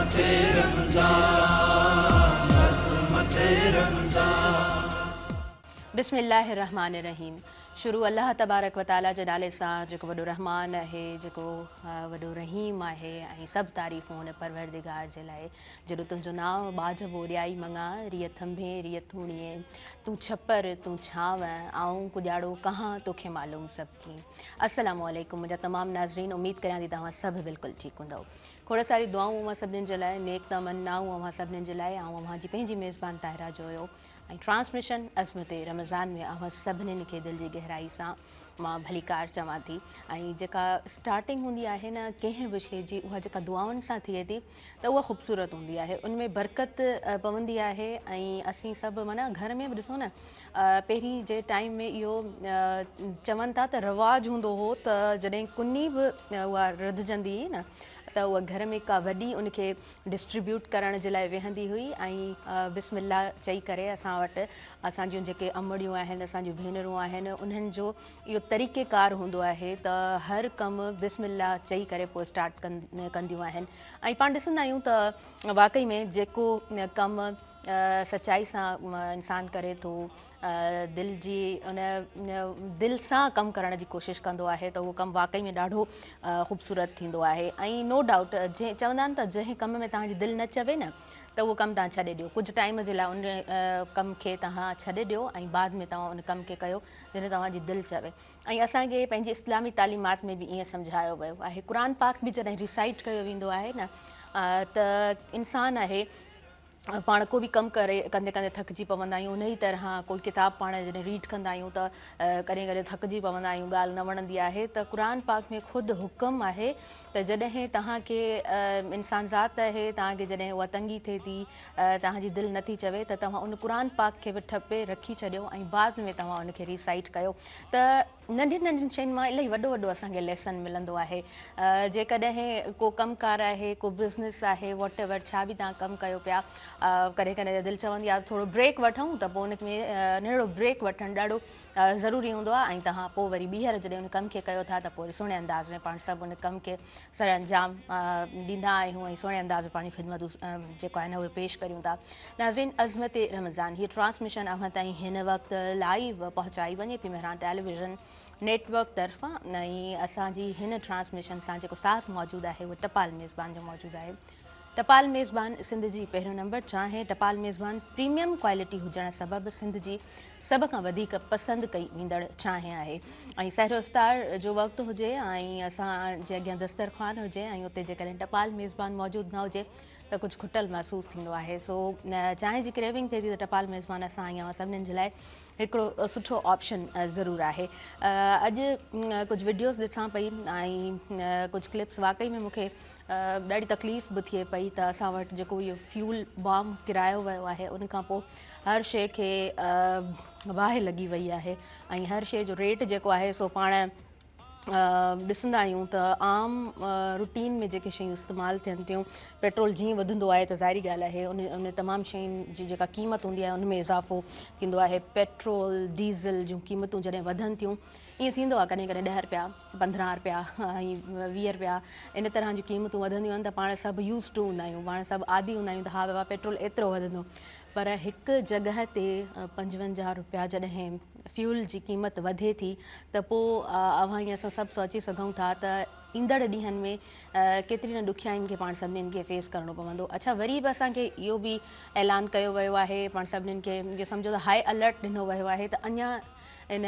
अज़मत रमज़ान, अज़मत रमज़ान। बिस्मिल्लाहिर्रहमानिर्रहीम। शुरू अल्लाह तबारक व तआला जे नाले सां, जेको वॾो रहमान आहे, जेको वॾो रहीम आहे, ऐं सभु तारीफ़ूं हुन परवरदिगार जे लाइ जेॾो तुंहिंजो नांव बाझ बोरियाई मङा, रिय थंभे रिय थूणीए, तूं छपर तूं छांव, आऊं कुॼाड़ो कहां तोखे मालूम सभु कीअं। अस्सलामु अलैकुम मुंहिंजा तमामु नाज़रीन, उम्मीद करियां थी तव्हां सभु बिल्कुलु ठीकु हूंदव। खोड़ सारी दुआऊं अव्हां सभिनीनि जे लाइ, नेक तमन्नाऊं अव्हां सभिनीनि जे लाइ। आऊं अव्हां जी पंहिंजी मेज़बान ताहिरा जोयो ऐं ट्रांसमिशन अज़मत रमज़ान में अव्हां सभिनीनि खे दिलि जी गहराई सां मां भलीकार चवां थी। ऐं जेका स्टार्टिंग हूंदी आहे न कंहिं बि शइ जी, उहा जेका दुआउनि सां थिए थी त उहा ख़ूबसूरत हूंदी आहे, उन में बरकत पवंदी आहे। ऐं असीं सभु माना घर में बि ॾिसो न, पहिरीं जे टाइम में इहो चवनि था त रिवाज हूंदो हो त जॾहिं कुनी बि उहा रिधजंदी हुई न त उहा घर में का वॾी उनखे डिस्ट्रीब्यूट करण जे लाइ वेहंदी हुई ऐं बिस्मिल्लाह चई करे असां वटि असांजूं जेके अमड़ियूं आहिनि, असांजूं भेनरूं आहिनि, उन्हनि जो इहो तरीक़ेकार हूंदो आहे त हर कमु बिस्मिल्लाह चई करे पोइ स्टार्ट कंदियूं आहिनि। ऐं पाण ॾिसंदा आहियूं त वाकई में जेको कमु सचाई सां इंसान करे थो, दिलि जी उन दिलि सां कमु करण जी कोशिशि कंदो आहे त उहो कमु वाकई में ॾाढो ख़ूबसूरत थींदो आहे। ऐं नो डाउट जंहिं चवंदा आहिनि त जंहिं कम में तव्हांजी दिलि न चवे न त उहो कमु तव्हां छॾे ॾियो, कुझु टाइम जे लाइ उन कम खे तव्हां छॾे ॾियो ऐं बाद में तव्हां उन कम खे कयो जॾहिं तव्हांजी दिलि चवे। ऐं असांखे पंहिंजी इस्लामी तालीमात में बि ईअं सम्झायो वियो आहे। क़ुरान पाक बि जॾहिं रिसाइट कयो वेंदो आहे न त इंसान आहे, पाण को बि कमु करे कंदे कंदे थकिजी पवंदा आहियूं। उन ई तरह कोई किताब पाण जॾहिं रीड कंदा आहियूं त कॾहिं कॾहिं थकिजी पवंदा आहियूं, ॻाल्हि न वणंदी आहे। त क़ुरान पाक में ख़ुदि हुकुम आहे त जॾहिं तव्हांखे इंसान ज़ात आहे, तव्हांखे जॾहिं उहा तंगी थिए थी, तव्हांजी दिलि नथी चवे त तव्हां उन क़ुरान पाक खे बि ठपे रखी छॾियो ऐं बाद में तव्हां उनखे रिसाइट कयो। त नंढियुनि नंढियुनि शयुनि मां इलाही वॾो वॾो असांखे लेसन मिलंदो आहे। जेकॾहिं को कमु-कार आहे, को बिज़नेस आहे, what ever छा बि तव्हां कमु कयो पिया, कॾहिं कॾहिं दिलि चवंदी आहे थोरो ब्रेक वठूं त पोइ उन में नंढड़ो ब्रेक वठणु ॾाढो ज़रूरी हूंदो आहे। ऐं तव्हां पोइ वरी ॿीहर जॾहिं उन कम खे कयो था त पोइ सुहिणे अंदाज़ में पाण सभु उन कम खे सर अंजाम ॾींदा आहियूं ऐं सुहिणे अंदाज़ में पंहिंजी ख़िदमतूं जेको आहे न उहे पेश करियूं था। नाज़रीन, अज़मत रमज़ान हीअ ट्रांसमिशन अव्हां ताईं हिन वक़्तु लाइव पहुचाई वञे पई मेहरान टेलीविज़न नेटवर्क तरफ़ां। ऐं असांजी हिन ट्रांसमिशन सां जेको साथ मौजूदु आहे उहो टपाल मेज़बान जो मौजूदु आहे। टपाल मेज़बान सिंध जी पहिरियों नंबर चांहि टपाल मेज़बान प्रीमियम क्वालिटी हुजण सबबु सिंध जी सभ खां वधीक पसंदि कई वेंदड़ चांहि आहे। ऐं सहरो इफ़्तार जो वक़्तु हुजे ऐं असांजे अॻियां दस्तरख़्वान हुजे ऐं उते जेकॾहिं टपाल मेज़बान मौजूदु न हुजे त कुझु खुटल महसूसु थींदो आहे। सो चांहि जी क्रेविंग थिए थी त टपाल मेज़बान असां ऐं सभिनीनि जे लाइ हिकिड़ो सुठो ऑप्शन ज़रूरु आहे। अॼु कुझु वीडियोज़ ॾिसां पई ऐं कुझु क्लिप्स, वाकई में मूंखे ॾाढी तकलीफ़ बि थिए पई त असां वटि जेको इहो फ्यूल बॉम्ब किरायो वियो आहे उन खां पोइ हर शइ खे बाहि लॻी वई आहे ऐं हर शइ जो रेट जेको आहे सो पाण ॾिसंदा आहियूं त आम रूटीन में जेके शयूं इस्तेमालु थियनि थियूं, पेट्रोल जीअं वधंदो आहे त ज़ाहिरी ॻाल्हि आहे उन उन तमामु शयुनि जी जेका क़ीमत हूंदी आहे उन में इज़ाफ़ो थींदो आहे। पेट्रोल डीज़ल जूं क़ीमतूं जॾहिं वधनि थियूं ईअं थींदो आहे कॾहिं कॾहिं 10 रुपया 15 रुपया ऐं 20 रुपया इन तरह जूं क़ीमतूं वधंदियूं आहिनि त पाण सभु यूज़ टू हूंदा आहियूं, पाण सभु आदी हूंदा आहियूं त हा बाबा पेट्रोल एतिरो वधंदो। पर हिकु जॻह ते 55 रुपया जॾहिं फ्यूल जी क़ीमत वधे थी त पोइ अव्हां ईअं असां सभु सोची सघूं था त ईंदड़ ॾींहंनि में केतिरी न ॾुखियाइनि खे पाण सभिनीनि खे फेस करिणो पवंदो। अच्छा, वरी बि असांखे इहो बि ऐलान कयो वियो आहे, पाण सभिनीनि खे इहो सम्झो त हाई अलर्ट ॾिनो वियो आहे त अञा इन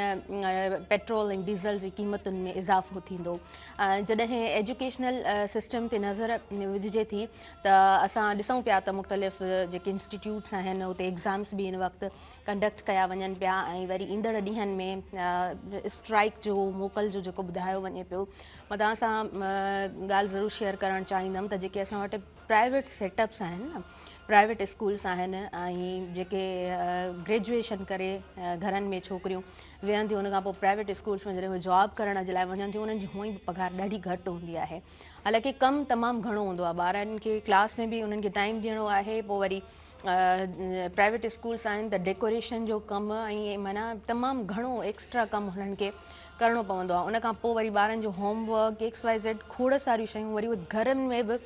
पेट्रोल ऐं डीज़ल जी क़ीमतुनि में इज़ाफ़ो थींदो। जॾहिं एजुकेशनल सिस्टम ते नज़र विझिजे थी त असां ॾिसूं पिया त मुख़्तलिफ़ जेके इंस्टीट्यूट्स आहिनि उते एग्ज़ाम्स बि हिन वक़्तु कंडक्ट कया वञनि पिया ऐं वरी ईंदड़ ॾींहंनि में स्ट्राइक जो मोकल जो जेको ॿुधायो वञे पियो। मां तव्हां सां ॻाल्हि ज़रूरु शेयर करणु चाहींदमि त जेके असां वटि प्राइवेट सेटअप्स आहिनि न, प्राइवेट स्कूल्स आहिनि ऐं जेके ग्रेजुएशन करे घरनि में छोकिरियूं वेहनि थियूं, उन खां पोइ प्राइवेट स्कूल्स में जॾहिं उहे जॉब करण जे लाइ वञनि थियूं उन्हनि जी हूअं ई बि पघार ॾाढी घटि हूंदी आहे। हालांकि कमु तमामु घणो हूंदो आहे, ॿारनि खे क्लास में बि उन्हनि खे टाइम ॾियणो आहे, पोइ वरी प्राइवेट स्कूल्स आहिनि त डेकोरेशन जो कमु ऐं माना तमामु घणो एक्स्ट्रा कमु हुननि खे करिणो पवंदो आहे। उन खां पोइ वरी ॿारनि जो होमवर्क एक्स वाई ज़ेड खोड़ सारियूं शयूं वरी उहे घरनि में बि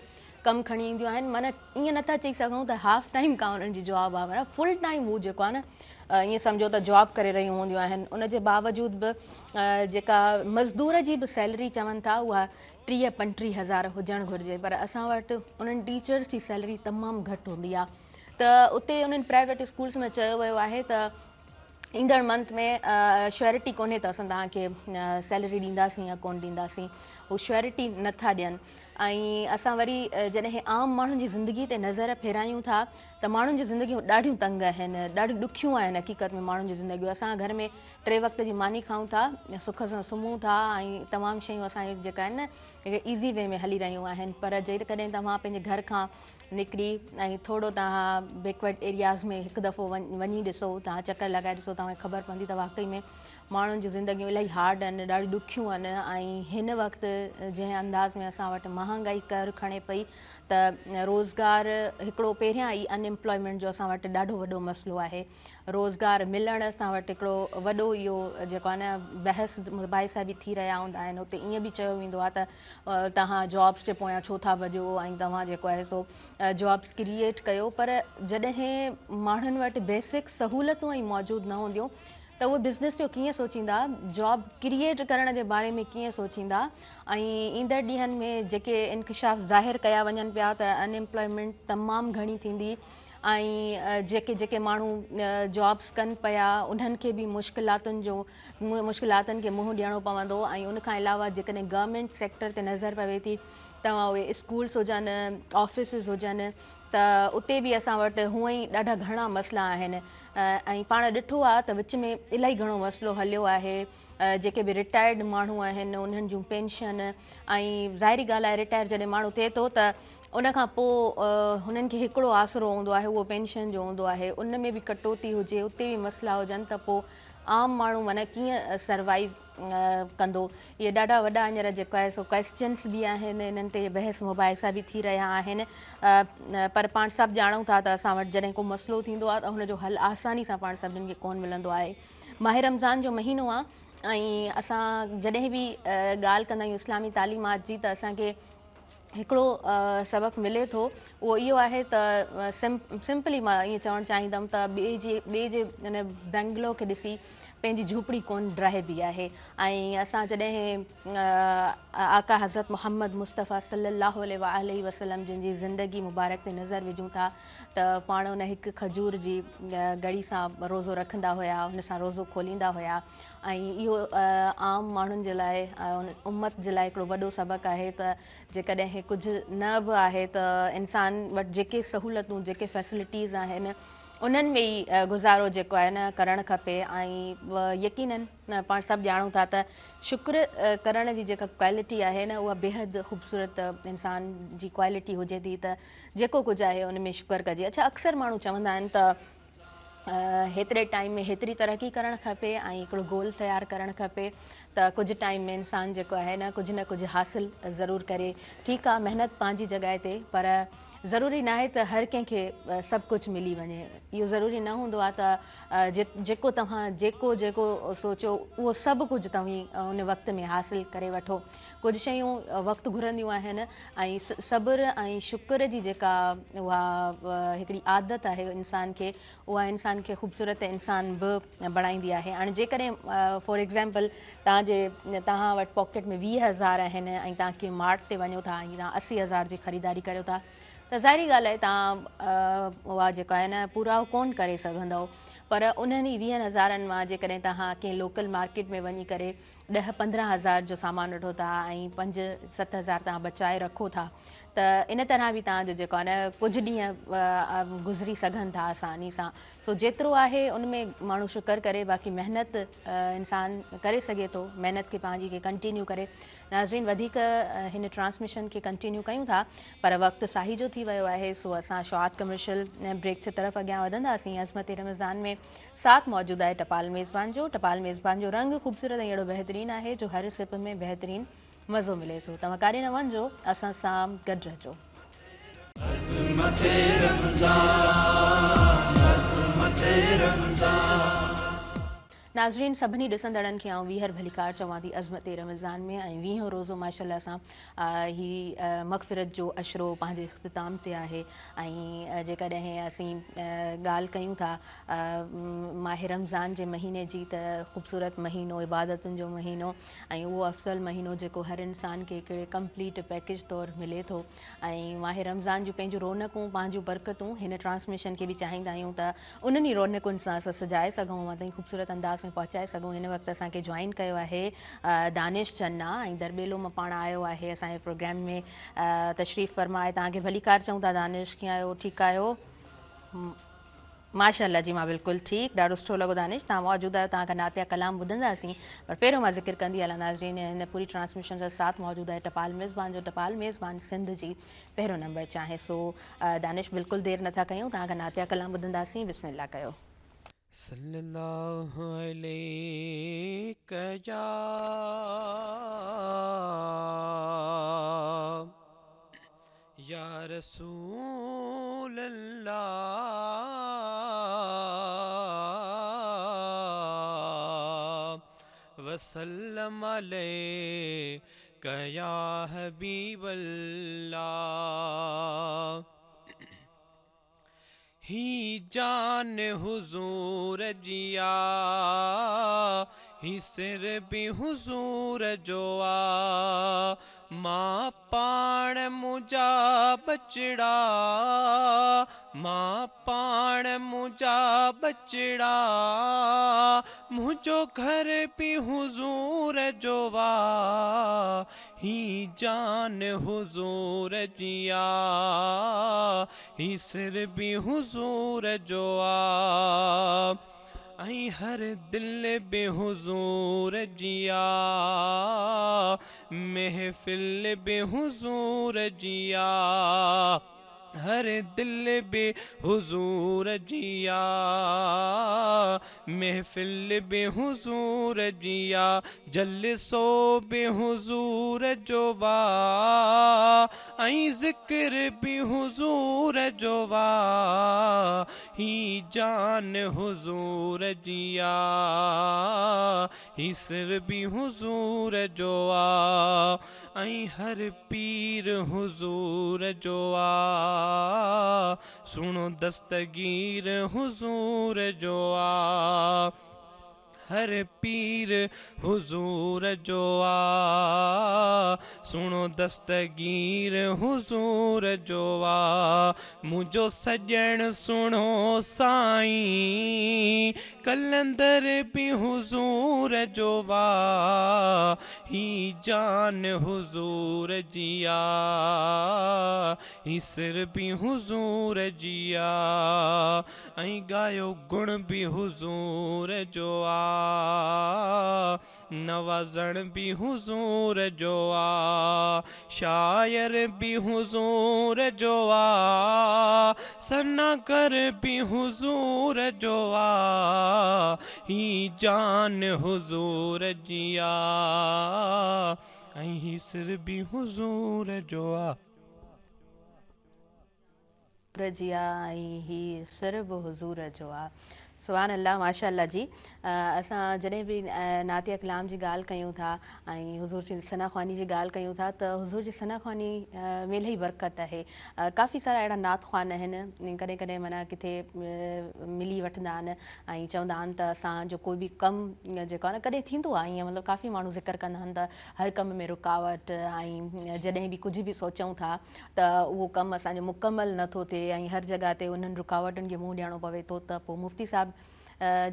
ڪم کڻي اينديون آهن. معنيٰ ائين نٿا چئي سگهون ته هاف ٽائيم ڪا انهن جي جاب آهي، معنيٰ فل ٽائيم هو جيڪو آهي نه ائين سمجهو ته جاب ڪري رهيون هونديون آهن. ان جي باوجود به جيڪا مزدور جي به سيلري چون ٿا اها 30 35 هزار هجڻ گهرجي، پر اسان وٽ انهن ٽيچرس جي سيلري تمام گهٽ هوندي آهي. ته اتي انهن پرائيويٽ اسڪولس ۾ چيو ويو آهي ته ايندڙ منٿ ۾ شيورٽي ڪونهي ته اسان توهان کي سيلري ڏينداسين يا ڪون ڏينداسين، هو شيورٽي نٿا ڏين. ۽ اسان وري جڏهن عام ماڻهن جي زندگي تي نظر ڦيرايون ٿا ته ماڻهن جون زندگيون ڏاڍيون تنگ آهن، ڏاڍيون ڏکيون آهن. حقيقت ۾ ماڻهن جون زندگيون، اسان گهر ۾ 3 وقت جي ماني کائون ٿا، سک سان سمهون ٿا ۽ تمام شيون اسان جون جيڪا آهن نه ايزي وي ۾ هلي رهيون آهن. پر جيڪڏهن توهان پنهنجي گهر کان نڪري ۽ ٿورو توهان بيڪورڊ ايرياز ۾ هڪ دفعو وڃي ڏسو، توهان چڪر لڳائي ڏسو، توهان کي خبر پوندي ته واقعي ۾ ماڻهن جون زندگيون الاهي هارڊ آهن، ڏاڍيون ڏکيون آهن. ۽ هن وقت جنهن انداز ۾ اسان وٽ مهانگائي ڪر کڻي پئي ته روزگار هڪڙو پهريان ئي ان ايمپلائمينٽ جو اسان وٽ ڏاڍو وڏو مسئلو آهي. روزگار ملڻ اسان وٽ هڪڙو وڏو اهو جيڪو آهي نه بحث مباحثا به ٿي رهيا هوندا آهن. اتي ائين به چيو ويندو آهي ته توهان جابس جي پويان ڇو ٿا ڀڄو ۽ توهان جيڪو آهي سو جابس ڪريئيٽ ڪيو، پر جڏهن ماڻهن وٽ بيسڪ سهولتون ئي موجود نه هونديون ته اهي بزنس جو ڪيئن سوچيندا، جاب ڪريئيٽ ڪرڻ جي باري ۾ ڪيئن سوچيندا. ۽ ايندڙ ڏينهن ۾ جيڪي انڪشاف ظاهر ڪيا وڃن پيا ته ان ايمپلائمينٽ تمام گهڻي ٿيندي ۽ جيڪي جيڪي ماڻهو جابس ڪن پيا انهن کي به مشڪلاتن جو مشڪلاتن کي منهن ڏيڻو پوندو. ۽ ان کان علاوه جيڪڏهن گورنمينٽ سيڪٽر تي نظر پوي ٿي ته اهي اسڪولس هجن، آفيسز هجن، ته اتي به اسان وٽ هونئن ئي ڏاڍا گهڻا مسئلا آهن. ۽ پاڻ ڏٺو آهي ته وچ ۾ الاهي گهڻو مسئلو هليو آهي، جيڪي به رٽائرڊ ماڻهو آهن انهن جون پينشن، ۽ ظاهري ڳالهه آهي رٽائر جڏهن ماڻهو ٿئي ٿو ته ان کان پوء هنن کي هڪڙو آسرو هوندو آهي اهو پينشن جو هوندو آهي، ان ۾ به ڪٽوتي هجي، اتي به مسئلا هجن ته پوء عام ماڻهو معنيٰ ڪيئن سروائيو ڪندو. اهي ڏاڍا وڏا هينئر جيڪو آهي سو ڪويسچنس به آهن، انهن تي بحث مباحثا به ٿي رهيا آهن. پر پاڻ سڀ ڄاڻون ٿا ته اسان وٽ جڏهن ڪو مسئلو ٿيندو آهي ته ان جو حل آساني سان پاڻ سڀني کي ڪونه ملندو آهي. ماهه رمضان جو مهينو آهي ۽ اسان جڏهن به ڳالهه ڪندا آهيون اسلامي تعليمات جي ته اسان کي هڪڙو سبق ملي ٿو، اهو اهو آهي ته سمپلي مان ائين چوڻ چاهيندم ته ٻئي جي ٻئي جي ان بنگلو کي ڏسي پنهنجي جهوپڙي ڪونه ڊاهبي آهي. ۽ اسان جڏهن آقا حضرت محمد مصطفيٰ صلي الله عليه وآله وسلم جن جي زندگي مبارڪ تي نظر وجهون ٿا ته پاڻ ان هڪ کجور جي گڙي سان روزو رکندا هيا، ان سان روزو کوليندا هيا. ۽ اهو عام ماڻهن جي لاء امت جي لاء هڪڙو وڏو سبق آهي ته جيڪڏهن ڪجهه نه به آهي ته انسان وٽ جيڪي سهولتون جيڪي فيسلٽيز آهن انهن ۾ ئي گذارو جيڪو آهي نه ڪرڻ کپي. ۽ يقينن پاڻ سڀ ڄاڻون ٿا ته شڪر ڪرڻ جي جيڪا ڪوالٽي آهي نه اها بيحد خوبصورت انسان جي ڪوالٽي هجي ٿي ته جيڪو ڪجهه آهي ان ۾ شڪر ڪجي. اڇا اڪثر ماڻهو چوندا آهن ته هيتري ٽائيم ۾ هيتري ترقي ڪرڻ کپي ۽ هڪڙو گول تيار ڪرڻ کپي ته ڪجهه ٽائيم ۾ انسان جيڪو آهي نه ڪجهه نه ڪجهه حاصل ضرور ڪري. ٺيڪ آهي محنت پنهنجي جڳهه تي، پر ضروري ناهي ته هر ڪنهن کي سڀ ڪجهه ملي وڃي. اهو ضروري نه هوندو آهي ته جيڪو توهان جيڪو جيڪو سوچيو اهو سڀ ڪجهه توهين ان وقت ۾ حاصل ڪري وٺو. ڪجهه شيون وقت گهرنديون آهن ۽ صبر ۽ شڪر جي جيڪا اها هڪڙي عادت آهي انسان کي، اها انسان کي خوبصورت انسان به بڻائيندي آهي. هاڻي جيڪڏهن فار ايگزامپل توهان وٽ پاڪيٽ ۾ 20,000 آهن ۽ توهان ڪنهن مارٽ تي وڃو ٿا ۽ توهان 80,000 جي خريداري ڪريو ٿا ته ظاهري ڳالهه آهي توهان اها جيڪو آهي نه پورائو ڪونه ڪري سگهندؤ. پر انهن ئي ويهن هزارن مان جيڪڏهن توهان ڪنهن لوڪل مارڪيٽ ۾ وڃي ڪري 10 15 هزار جو سامان وٺو ٿا ۽ 5 7 هزار توهان بچائي رکو ٿا ته ان طرح به توهان جو جيڪو آهي نه ڪجهه ڏينهن گذري سگهن ٿا آساني سان. سو جيترو آهي ان ۾ ماڻهو شڪر ڪري، باقي محنت انسان ڪري سگهي ٿو، محنت کي پنهنجي کي ڪنٽينيو ڪري. ناظرين وڌيڪ هن ٽرانسميشن کي ڪنٽينيو ڪيون ٿا پر وقت ساهي جو ٿي ويو آهي، سو اسان شارٽ ڪمرشل بريڪ جي طرف اڳيان وڌنداسين. عظمت رمضان ۾ ساٿ موجود آهي ٽپال ميزبان جو. ٽپال ميزبان جو رنگ خوبصورت ۽ اهڙو بهترين آهي جو هر سپ ۾ بهترين مزو ملي ٿو. توهان ڪاڏي نه وڃجو، اسان سان گڏ رهجو. عظمت رمضان، عظمت رمضان. ناظرين سڀني ڏسندڙن کي آئون ٻيهر ڀليڪار چوان ٿي عظمت رمضان ۾ ۽ ويهون روزو ماشاء الله سان هي مغفرت جو عشرو پنهنجي اختتام تي آهي ۽ جيڪڏهن اسين ڳالهه ڪيون ٿا ماه رمضان جي مهيني جي ته خوبصورت مهينو، عبادتن جو مهينو ۽ اهو افضل مهينو جيڪو هر انسان کي هڪڙي ڪمپليٽ پيڪيج طور ملي ٿو ۽ ماه رمضان جون پنهنجون رونقون پنهنجون برڪتون هن ٽرانسميشن کي به چاهيندا آهيون ته انهن ئي رونقن سان اسان سجائي سگهون اوهان تائين خوبصورت انداز ۾ پهچائي سگهون. هن وقت اسان کي جوائن ڪيو آهي دانش چنا ۽ درٻيلو مان پاڻ آيو آهي اسان جي پروگرام ۾ تشريف فرما آهي. توهان کي ڀليڪار چئون ٿا دانش، ڪيئن آهيو؟ ٺيڪ آهيو؟ ماشاء الله جي مان بلڪل ٺيڪ. ڏاڍو سٺو لڳو دانش توهان موجود آهيو. توهان کان نعتيه ڪلام ٻڌنداسين پر پهريون مان ذڪر ڪندي هلان ناظرين هن پوري ٽرانسميشن سان ساٿ موجود آهي ٽپال ميزبان جو. ٽپال ميزبان سنڌ جي پهريون نمبر چاهي سو دانش بلڪل دير نٿا ڪيون توهان کان نعتيه ڪلام ٻڌنداسين. بسم الله ڪيو. صلي الله عليڪ يا رسول الله وسلم عليڪ يا حبيب الله. هي جان حضور جي آ، هي سر به حضور جو آ، مان پاڻ منهنجا ٻچڙا، مان پاڻ منهنجا ٻچڙا، منهنجو گهر به حضور جو آ، هي جان حضور جي آ، هي سر به حضور جو آ ۽ هر دل به حضور جي آ، محفل به حضور جي آ، هر دل به حضور جي آ، محفل به حضور جي آ، جلسو به حضور جو آ ۽ ذڪر به حضور جو آ، هي جان حضور جي آ، هي سر به حضور جو آ ۽ هر پير حضور جو آ، سهڻو دستگير حضور جو آ، هر پير حضور جو آ، سهڻو دستگير حضور جو آ، منهنجو سڄڻ سهڻو سائين قلندر به حضور جو آ، هي جان حضور جي آ، هي سر به حضور جي آ ۽ ڳايو گڻ به حضور جو آ، نوازڻ به حضور جو آ، شاعر به حضور جو آ، ثناگر به حضور جو آ، هي جان حضور جي آ ۽ هي سر به حضور جو آ. جي آ ۽ هي سر به حضور جو آ. سبحان الله ماشاء الله جي اسان جڏهن به نعتيه ڪلام جي ڳالهه ڪيون ٿا ۽ حضور جي ثنا خواني جي ڳالهه ڪيون ٿا ته حضور جي ثنا خواني ۾ الاهي برڪت آهي. ڪافي سارا اهڙا نعت خوان آهن ڪڏهن ڪڏهن معنيٰ ڪٿي ملي وٺندا آهن ۽ چوندا آهن ته اسان جو ڪوئي به ڪم جيڪو آهي نه ڪڏهن ٿيندو آهي ائين مطلب ڪافي ماڻهو ذڪر ڪندا آهن ته هر ڪم ۾ رڪاوٽ ۽ جڏهن به ڪجهه به سوچون ٿا ته اهو ڪم اسان جو مڪمل نه ٿو ٿئي ۽ هر جڳهه تي انهن رڪاوٽن کي منهن ڏيڻو پوي ٿو ته پوء مفتي صاحب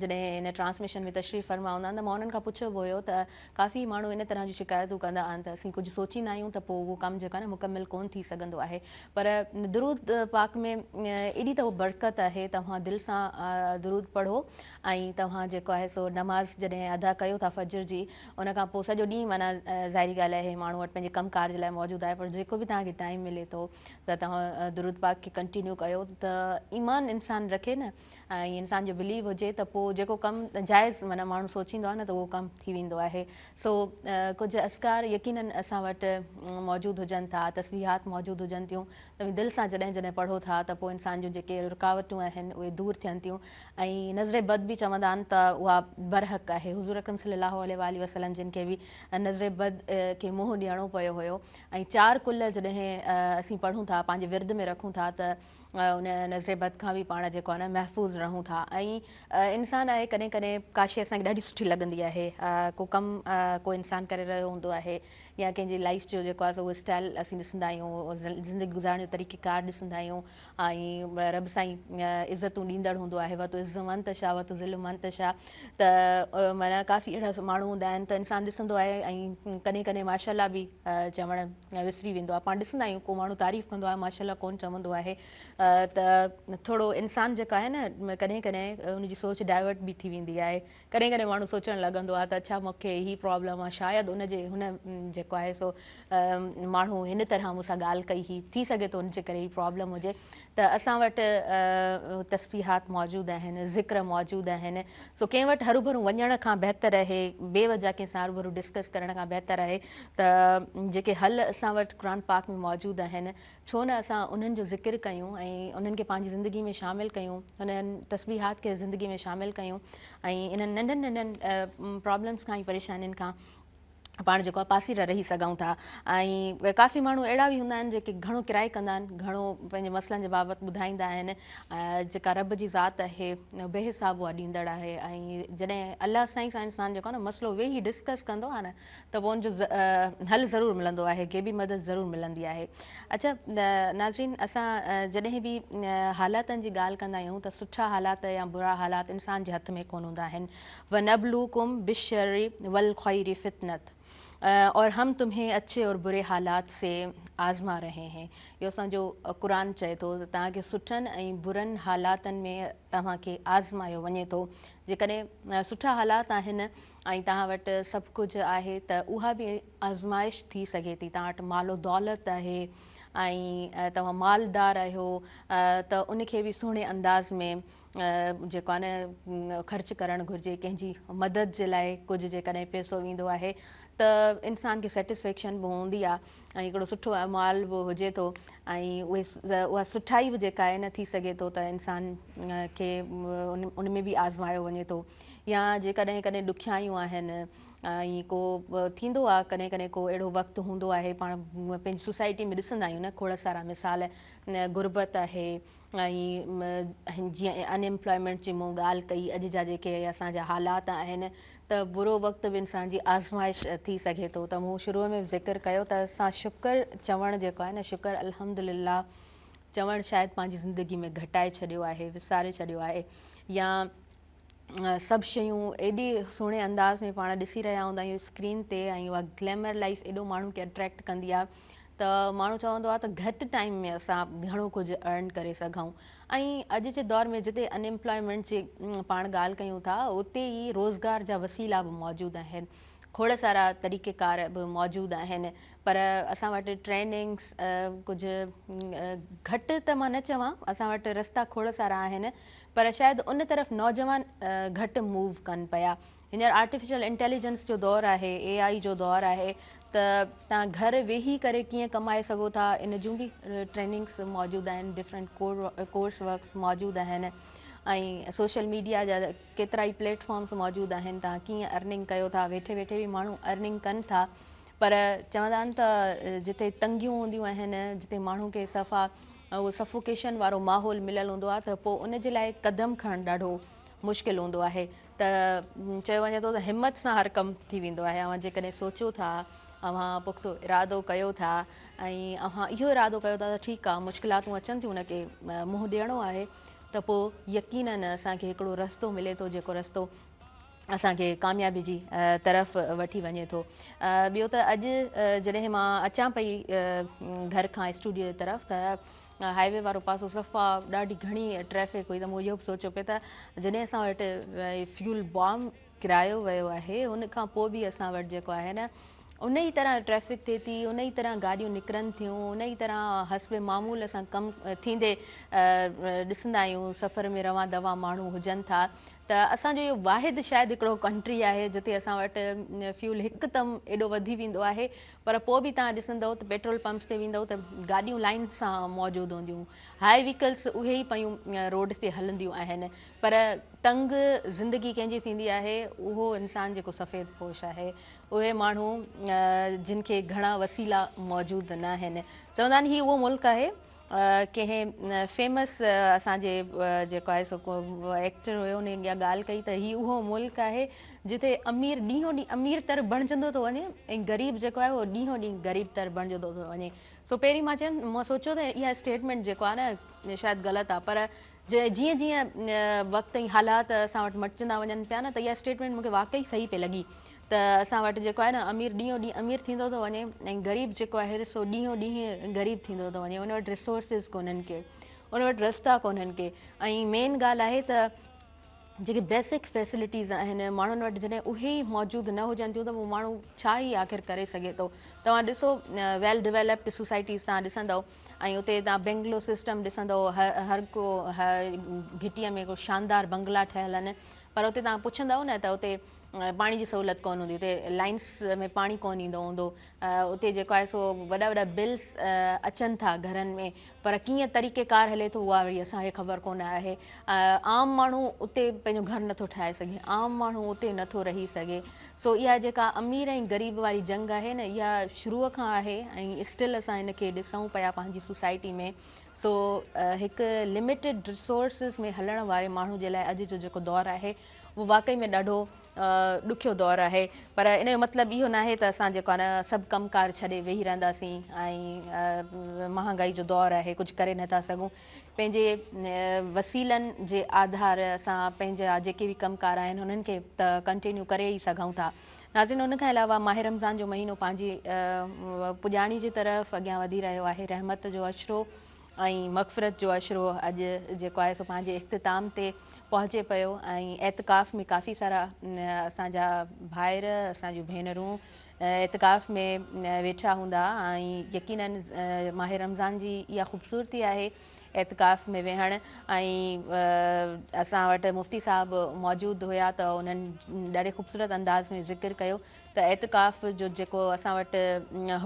جڏهن هن ٽرانسميشن ۾ تشريف فرما هوندا آهن ته مان انهن کان پڇيو به هيو ته ڪافي ماڻهو ان طرح جون شڪايتون ڪندا آهن ته اسين ڪجهه سوچيندا آهيون ته پوء اهو ڪم جيڪو آهي نه مڪمل ڪونه ٿي سگهندو آهي پر درود پاڪ ۾ ايڏي ته برڪت آهي توهان دل سان درود پڙهو ۽ توهان جيڪو آهي سو نماز جڏهن ادا ڪيو ٿا فجر جي ان کان پوء سڄو ڏينهن معنيٰ ظاهري ڳالهه آهي ماڻهو وٽ پنهنجي ڪم ڪار جي لاء موجود آهي پر جيڪو به توهان کي ٽائيم ملي ٿو ته توهان درود پاڪ کي ڪنٽينيو ڪيو ته ايمان انسان رکي نه ۽ انسان جو بليو هجي ته پوء جيڪو ڪم جائز معنيٰ ماڻهو سوچيندو آهي نه ته اهو ڪم ٿي ويندو آهي. سو ڪجهه اذڪار يقينن اسان وٽ موجود هجن ٿا، تسبيحات موجود هجن ٿيون، توهين دل سان جڏهن جڏهن پڙهو ٿا ته پوء انسان جون جيڪي رڪاوٽون آهن اهي دور ٿين ٿيون ۽ نظر بد به چوندا آهن ته اها برحق آهي. حضور اڪرم صلي الله عليه واٰله وسلم جن کي به نظر بد کي منهن ڏيڻو پيو هيو ۽ چار قل جڏهن اسين پڙهون ٿا پنهنجي ورد ۾ رکون ٿا ته ان نظر بد کان به پاڻ جيڪو آهي نه محفوظ رهون ٿا ۽ انسان آهي ڪڏهن ڪڏهن ڪا شيء اسان کي ڏاڍي سٺي لڳندي آهي ڪو ڪم ڪو انسان ڪري رهيو هوندو آهي يا ڪنهن جي لائف جو جيڪو آهي سو اهو اسٽائل اسين ڏسندا آهيون زندگي گذارڻ جو طريقه ڪار ڏسندا آهيون ۽ رب سائين عزتون ڏيندڙ هوندو آهي وتعز من تشاء وتذل من تشاء ته معنيٰ ڪافي اهڙا ماڻهو هوندا آهن ته انسان ڏسندو آهي ۽ ڪڏهن ڪڏهن ماشاء الله به چوڻ وسري ويندو آهي پاڻ ڏسندا آهيون ڪو ماڻهو تعريف ڪندو آهي ماشاء الله ڪونه چوندو آهي ته ٿورو انسان جيڪو آهي نه ڪڏهن ڪڏهن ان جي سوچ ڊائيورٽ به ٿي ويندي آهي ڪڏهن ڪڏهن ماڻهو سوچڻ لڳندو آهي ته اڇا مون کي هي پرابلم آهي شايد ان جي هن جيڪو آهي سو ماڻهو هن طرح مون سان ڳالهه ڪئي هئي ٿي سگهي ٿو ان جي ڪري هي پرابلم هجي ته اسان وٽ تسبيحات موجود آهن ذڪر موجود آهن سو ڪنهن وٽ هروڀرو وڃڻ کان بهتر آهي بي وجه ڪنهن سان هروڀرو ڊسڪس ڪرڻ کان بهتر آهي ته جيڪي حل اسان وٽ قرآن پاڪ ۾ موجود آهن ڇو نه اسان انهن جو ذڪر ڪيون ۽ انهن کي پنهنجي زندگي ۾ شامل ڪيون انهن تسبيحات کي زندگي ۾ شامل ڪيون ۽ انهن ننڍن ننڍن پرابلمس کان ۽ پريشانين کان پاڻ جيڪو آهي پاسيرا رهي سگهون ٿا ۽ ڪافي ماڻهو اهڙا به هوندا آهن جيڪي گهڻو ڪرائي ڪندا آهن گهڻو پنهنجي مسئلن جي بابت ٻڌائيندا آهن جيڪا رب جي ذات آهي بي حساب اها ڏيندڙ آهي ۽ جڏهن الله سائين سان انسان جيڪو آهي نه مسئلو ويهي ڊسڪس ڪندو آهي نه ته پوء ان جو حل ضرور ملندو آهي غيبي مدد ضرور ملندي آهي اڇا ناظرين اسان جڏهن به حالاتن جي ڳالهه ڪندا آهيون ته سٺا حالات يا برا حالات انسان جي هٿ ۾ ڪونه هوندا آهن ونبلوڪم بالشر والخير فتنة اور هم تمهين اڇي اور بري حالات سي آزما رهي هين اهو اسان جو قرآن چئي ٿو ته توهان کي سٺن ۽ برن حالاتن ۾ توهان کي آزمايو وڃي ٿو جيڪڏهن سٺا حالات آهن ۽ توهان وٽ سڀ ڪجهه آهي ته اها به آزمائش ٿي سگهي ٿي توهان وٽ مال و دولت آهي ۽ توهان مالدار آهيو ته ان کي به سهڻي انداز ۾ جيڪو آهي نه خرچ ڪرڻ گهرجي ڪنهن جي مدد جي لاء ڪجهه جيڪڏهن پئسو ويندو آهي ته انسان کي سيٽسفيڪشن به هوندي آهي ۽ هڪڙو سٺو اعمال به هجي ٿو ۽ اهي اها سٺائي به جيڪا آهي نه ٿي سگهي ٿو ته انسان کي ان ۾ به آزمايو وڃي ٿو يا جيڪڏهن ڪڏهن ڏکيائيون آهن ۽ ڪو ٿيندو آهي ڪڏهن ڪڏهن ڪو اهڙو وقت هوندو آهي پاڻ پنهنجي سوسائٽي ۾ ڏسندا آهيون نه کوڙ سارا مثال غربت آهي ۽ جيئن ان ايمپلائمينٽ جي مون ڳالهه ڪئي اڄ جا جيڪي اسان جا حالات آهن ته برو وقت به انسان جي آزمائش ٿي سگهي ٿو ته مون شروع ۾ ذڪر ڪيو ته اسان شڪر چوڻ جيڪو آهي نه شڪر الحمدلله چوڻ شايد پنهنجي زندگي ۾ گهٽائي ڇڏيو آهي وساري ڇڏيو آهي يا سڀ شيون ايڏي سهڻي انداز ۾ پاڻ ڏسي رهيا هوندا آهيون اسڪرين تي ۽ اها گليمر لائف ايڏو ماڻهو کي اٽريڪٽ ڪندي آهي ته ماڻهو چوندو آهي ته گهٽ ٽائيم ۾ اسان گهڻو ڪجهه ارن ڪري سگهون ۽ اڄ جي دور ۾ جتي ان ايمپلائمينٽ جي پاڻ ڳالهه ڪيون ٿا اتي ئي روزگار جا وسيلا به موجود آهن کوڙ سارا طريقه ڪار به موجود آهن پر اسان وٽ ٽريننگس ڪجهه گهٽ ته مان نه چوان اسان وٽ رستا کوڙ سارا آهن پر شايد ان طرف نوجوان گهٽ موو ڪن پيا هينئر آرٽيفيشل انٽيليجنس جو دور آهي اي آئي جو دور آهي ته توهان گهر ويهي ڪري ڪيئن ڪمائي سگهو ٿا ان جون به ٽريننگس موجود آهن ڊفرنٽ ڪورس ورڪس موجود آهن ۽ سوشل ميڊيا جا ڪيترائي پليٽ فارمس موجود آهن توهان ڪيئن ارننگ ڪيو ٿا ويٺي ويٺي به ماڻهو ارننگ ڪن ٿا پر چوندا آهن ته جتي تنگيون هونديون آهن جتي ماڻهو کي صفا اهو سفوڪيشن وارو ماحول مليل هوندو آهي ته پوء ان جي لاء قدم کڻڻ ڏاڍو مشڪل هوندو آهي ته چيو وڃي ٿو ته همت سان هر ڪم ٿي ويندو آهي اوهان جيڪڏهن سوچو ٿا اوهان پختو ارادو ڪيو ٿا ۽ اوهان اهو ارادو ڪيو ٿا ته ٺيڪ آهي مشڪلاتون اچن ٿيون ان کي منهن ڏيڻو آهي ته پوء يقينن اسان کي هڪڙو رستو ملي ٿو جيڪو رستو اسان کي ڪاميابي جي طرف وٺي وڃي ٿو. ٻيو ته اڄ جڏهن مان اچان پئي گهر کان اسٽوڊيو جي طرف ته هاء وي وارو پاسو صفا ڏاڍي گهڻي ٽريفڪ هئي ته مون اهو به سوچيو پئي ته جڏهن اسان وٽ فيول بام ڪرايو ويو آهي ان کان پوء به اسان وٽ جيڪو آهي نه ان ئي طرح ٽريفڪ ٿئي ٿي ان ئي طرح گاڏيون نڪرن ٿيون ان ئي طرح حسب معمول اسان ڪم ٿيندي ڏسندا آهيون سفر ۾ روان دوان ماڻهو هجن ٿا ته اسان جو اهو واحد شايد هڪڙو ڪنٽري آهي جتي اسان وٽ فيول هڪدم ايڏو وڌي ويندو آهي پر پوء به توهان ڏسندؤ ته پيٽرول پمپس تي ويندؤ ته گاڏيون لائن سان موجود هونديون، هاء وهيڪلس اهي ئي پيون روڊ تي هلنديون آهن پر تنگ زندگي ڪنهن جي ٿيندي آهي اهو انسان جيڪو سفيد پوش آهي اهي ماڻهو جن کي گهڻا وسيلا موجود ناهن. چوندا آهن هي اهو ملڪ آهي ڪنهن فيمس اسان جي جيڪو آهي سو ايڪٽر هيو ان اها ڳالهه ڪئي ته هي اهو ملڪ آهي جتي امير ڏينهون ڏينهن امير تر بڻجندو ٿو وڃي ۽ غريب جيڪو آهي اهو ڏينهون ڏينهن غريب تر بڻجندو ٿو وڃي. سو پهرين مان چيم مان سوچيو ته اها اسٽيٽمينٽ جيڪو آهي نه شايد غلط آهي پر جيئن جيئن وقت ۽ حالات اسان وٽ مٽجندا وڃن پيا نه ته اها اسٽيٽمينٽ مون کي واقعي صحيح پئي لڳي ته اسان وٽ جيڪو آهي نه امير ڏينهون ڏينهن امير ٿيندو ٿو وڃي ۽ غريب جيڪو آهي سو ڏينهون ڏينهن غريب ٿيندو ٿو وڃي ان وٽ ريسورسز ڪونهن ڪي ان وٽ رستا ڪونهن ڪي ۽ مين ڳالهه آهي ته جيڪي بيسڪ فيسلٽيز آهن ماڻهن وٽ جڏهن اهي ئي موجود نه هجن ٿيون ته پوء ماڻهو ڇا ئي آخر ڪري سگهي ٿو. توهان ڏسو ويل ڊيولپڊ سوسائٽيز توهان ڏسندؤ ۽ اتي توهان بنگلو سسٽم ڏسندؤ هر ڪو گهٽيء ۾ ڪو شاندار بنگلا ٺهيل آهن پر اتي توهان پڇندؤ نه ته اتي پاڻي جي سهولت ڪونه هوندي اتي لائنس ۾ پاڻي ڪونه ايندو هوندو اتي جيڪو آهي سو وڏا وڏا بلس اچن ٿا گهرن ۾ پر ڪيئن طريقي ڪار هلي ٿو اها وري اسان کي خبر ڪونه آهي. عام ماڻهو اتي پنهنجو گهر نٿو ٺاهي سگهي، عام ماڻهو اتي نٿو رهي سگهي. سو اها جيڪا امير ۽ غريب واري جنگ آهي نه اها شروع کان آهي ۽ اسٽل اسان ان کي ڏسون پيا پنهنجي سوسائٽي ۾. سو هڪ لميٽيڊ ريسورسز ۾ هلڻ واري ماڻهو جي لاء اڄ جو جيڪو دور آهي اهو واقعي ۾ ڏاڍو ڏکيو دور آهي پر ان جو مطلب اهو ناهي ته اسان جيڪو آهي نه سڀ ڪم ڪار ڇڏي ويهي رهنداسين ۽ مهانگائي جو دور آهي ڪجهه ڪري نٿا سگهون پنهنجي وسيلن جي آڌار اسان پنهنجا جيڪي به ڪم ڪار آهن انهن کي ته ڪنٽينيو ڪري ئي سگهون ٿا. ناظرين ان کان علاوه ماه رمضان جو مهينو پنهنجي پڄاڻي جي طرف اڳيان وڌي رهيو آهي رحمت جو عشرو ۽ مغفرت جو عشرو اڄ جيڪو آهي سو پنهنجي اختتام تي پهچي پيو ۽ اعتڪاف ۾ ڪافي سارا اسان جا ڀائر اسان جون ڀينرون اعتڪاف ۾ ويٺا هوندا ۽ يقينن ماه رمضان جي اها خوبصورتي آهي اعتڪاف ۾ ويهڻ ۽ اسان وٽ مفتي صاحب موجود هيا ته انهن ڏاڍي خوبصورت انداز ۾ ذڪر ڪيو ته اعتڪاف جو جيڪو اسان وٽ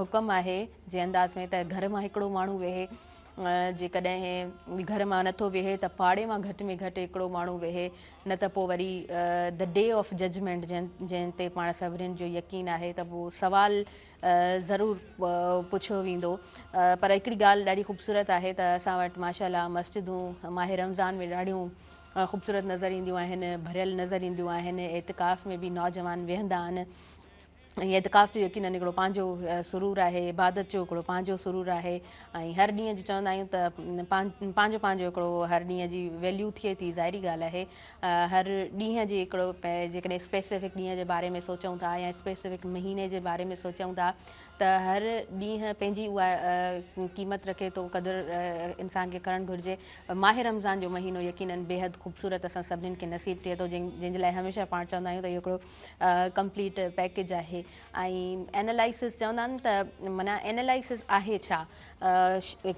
حڪم آهي جنهن انداز ۾ ته گهر مان هڪڙو ماڻهو ويهي جيڪڏهن گهر مان نٿو ويهي ته پاڙي مان گهٽ ۾ گهٽ هڪڙو ماڻهو ويهي نه ته پوء وري the day of judgement جنهن تي پاڻ سڀنين جو يقين آهي ته پوء سوال ضرور پڇيو ويندو پر هڪڙي ڳالهه ڏاڍي خوبصورت آهي ته اسان وٽ ماشاء الله مسجدون ماه رمضان ۾ ڏاڍيون خوبصورت نظر اينديون آهن ڀريل نظر اينديون آهن اعتڪاف ۾ به نوجوان ويهندا آهن ۽ اعتڪاف جو يقينن هڪڙو پنهنجو سرور آهي عبادت جو هڪڙو پنهنجو سرور آهي ۽ هر ڏينهن جو چوندا آهيون ته پنهنجو پنهنجو هڪڙو هر ڏينهن جي ويليو ٿئي ٿي ظاهري ڳالهه آهي هر ڏينهن جي هڪڙو جيڪڏهن اسپيسفڪ ڏينهن جي باري ۾ سوچون ٿا يا اسپيسفڪ مهيني جي باري ۾ سوچون ٿا ته هر ڏينهن پنهنجي اها قيمت رکي ٿو قدر انسان کي ڪرڻ گهرجي ماه رمضان جو مهينو يقينن بيحد خوبصورت اسان سڀنين کي نصيب ٿئي ٿو جنهن جي لاء هميشه پاڻ چوندا آهيون ته اهو هڪڙو ڪمپليٽ پيڪيج آهي ۽ اينالائسز چوندا آهن ته معنيٰ اينالائسز آهي ڇا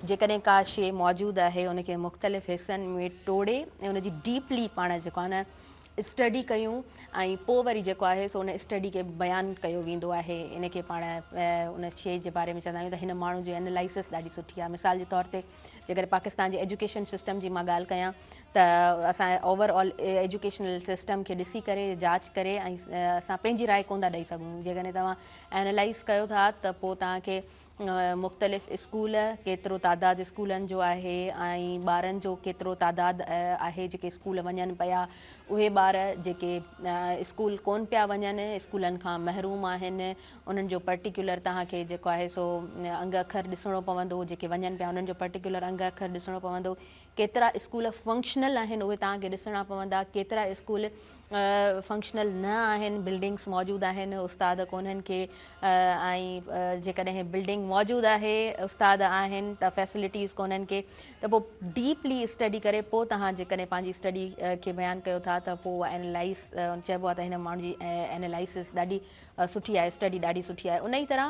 جيڪڏهن ڪا شيء موجود آهي ان کي مختلف حصن ۾ ٽوڙي ۽ ان جي ڊيپلي پاڻ جيڪو آهي نه اسٽڊي ڪيون ۽ پوء وري جيڪو آهي سو ان اسٽڊي کي بيان ڪيو ويندو آهي ان کي پاڻ ان شيء جي باري ۾ چوندا آهيون ته هن ماڻهو جو اينالائسز ڏاڍي سٺي آهي مثال جي طور تي جيڪڏهن پاڪستان جي ايجوڪيشن سسٽم جي مان ڳالهه ڪيان ته اسان اوور آل ايجوڪيشنل سسٽم کي ڏسي ڪري جاچ ڪري ۽ اسان پنهنجي راء ڪونه ٿا ڏئي سگهون جيڪڏهن توهان اينالائز ڪيو ٿا ته پوء توهان کي مختلف اسڪول ڪيترو تعداد اسڪولن جو آهي ۽ ٻارن جو ڪيترو تعداد آهي جيڪي اسڪول وڃن پيا اهي ٻار جيڪي اسڪول ڪون پيا وڃن اسڪولن کان محروم آهن انهن جو پرٽيڪيولر توهان کي جيڪو آهي سو انگ اکر ڏسڻو پوندو جيڪي وڃن پيا انهن جو پرٽيڪيولر انگ اکر ڏسڻو پوندو ڪيترا اسڪول فنڪشنل آهن اهي توهان کي ڏسڻا پوندا ڪيترا اسڪول فنڪشنل نه آهن بلڊنگس موجود آهن استاد ڪونهن ڪي ۽ جيڪڏهن بلڊنگ موجود آهي استاد آهن ته فيسلٽيز ڪونهن ڪي ته پوء ڊيپلي اسٽڊي ڪري پوء توهان جيڪڏهن پنهنجي اسٽڊي کي بيان ڪيو ٿا. ٿا ته پوء اينالائز چئبو آهي ته هن ماڻهو جي اينالائسس ڏاڍي سٺي آهي، اسٽڊي ڏاڍي سٺي آهي. ان ئي طرح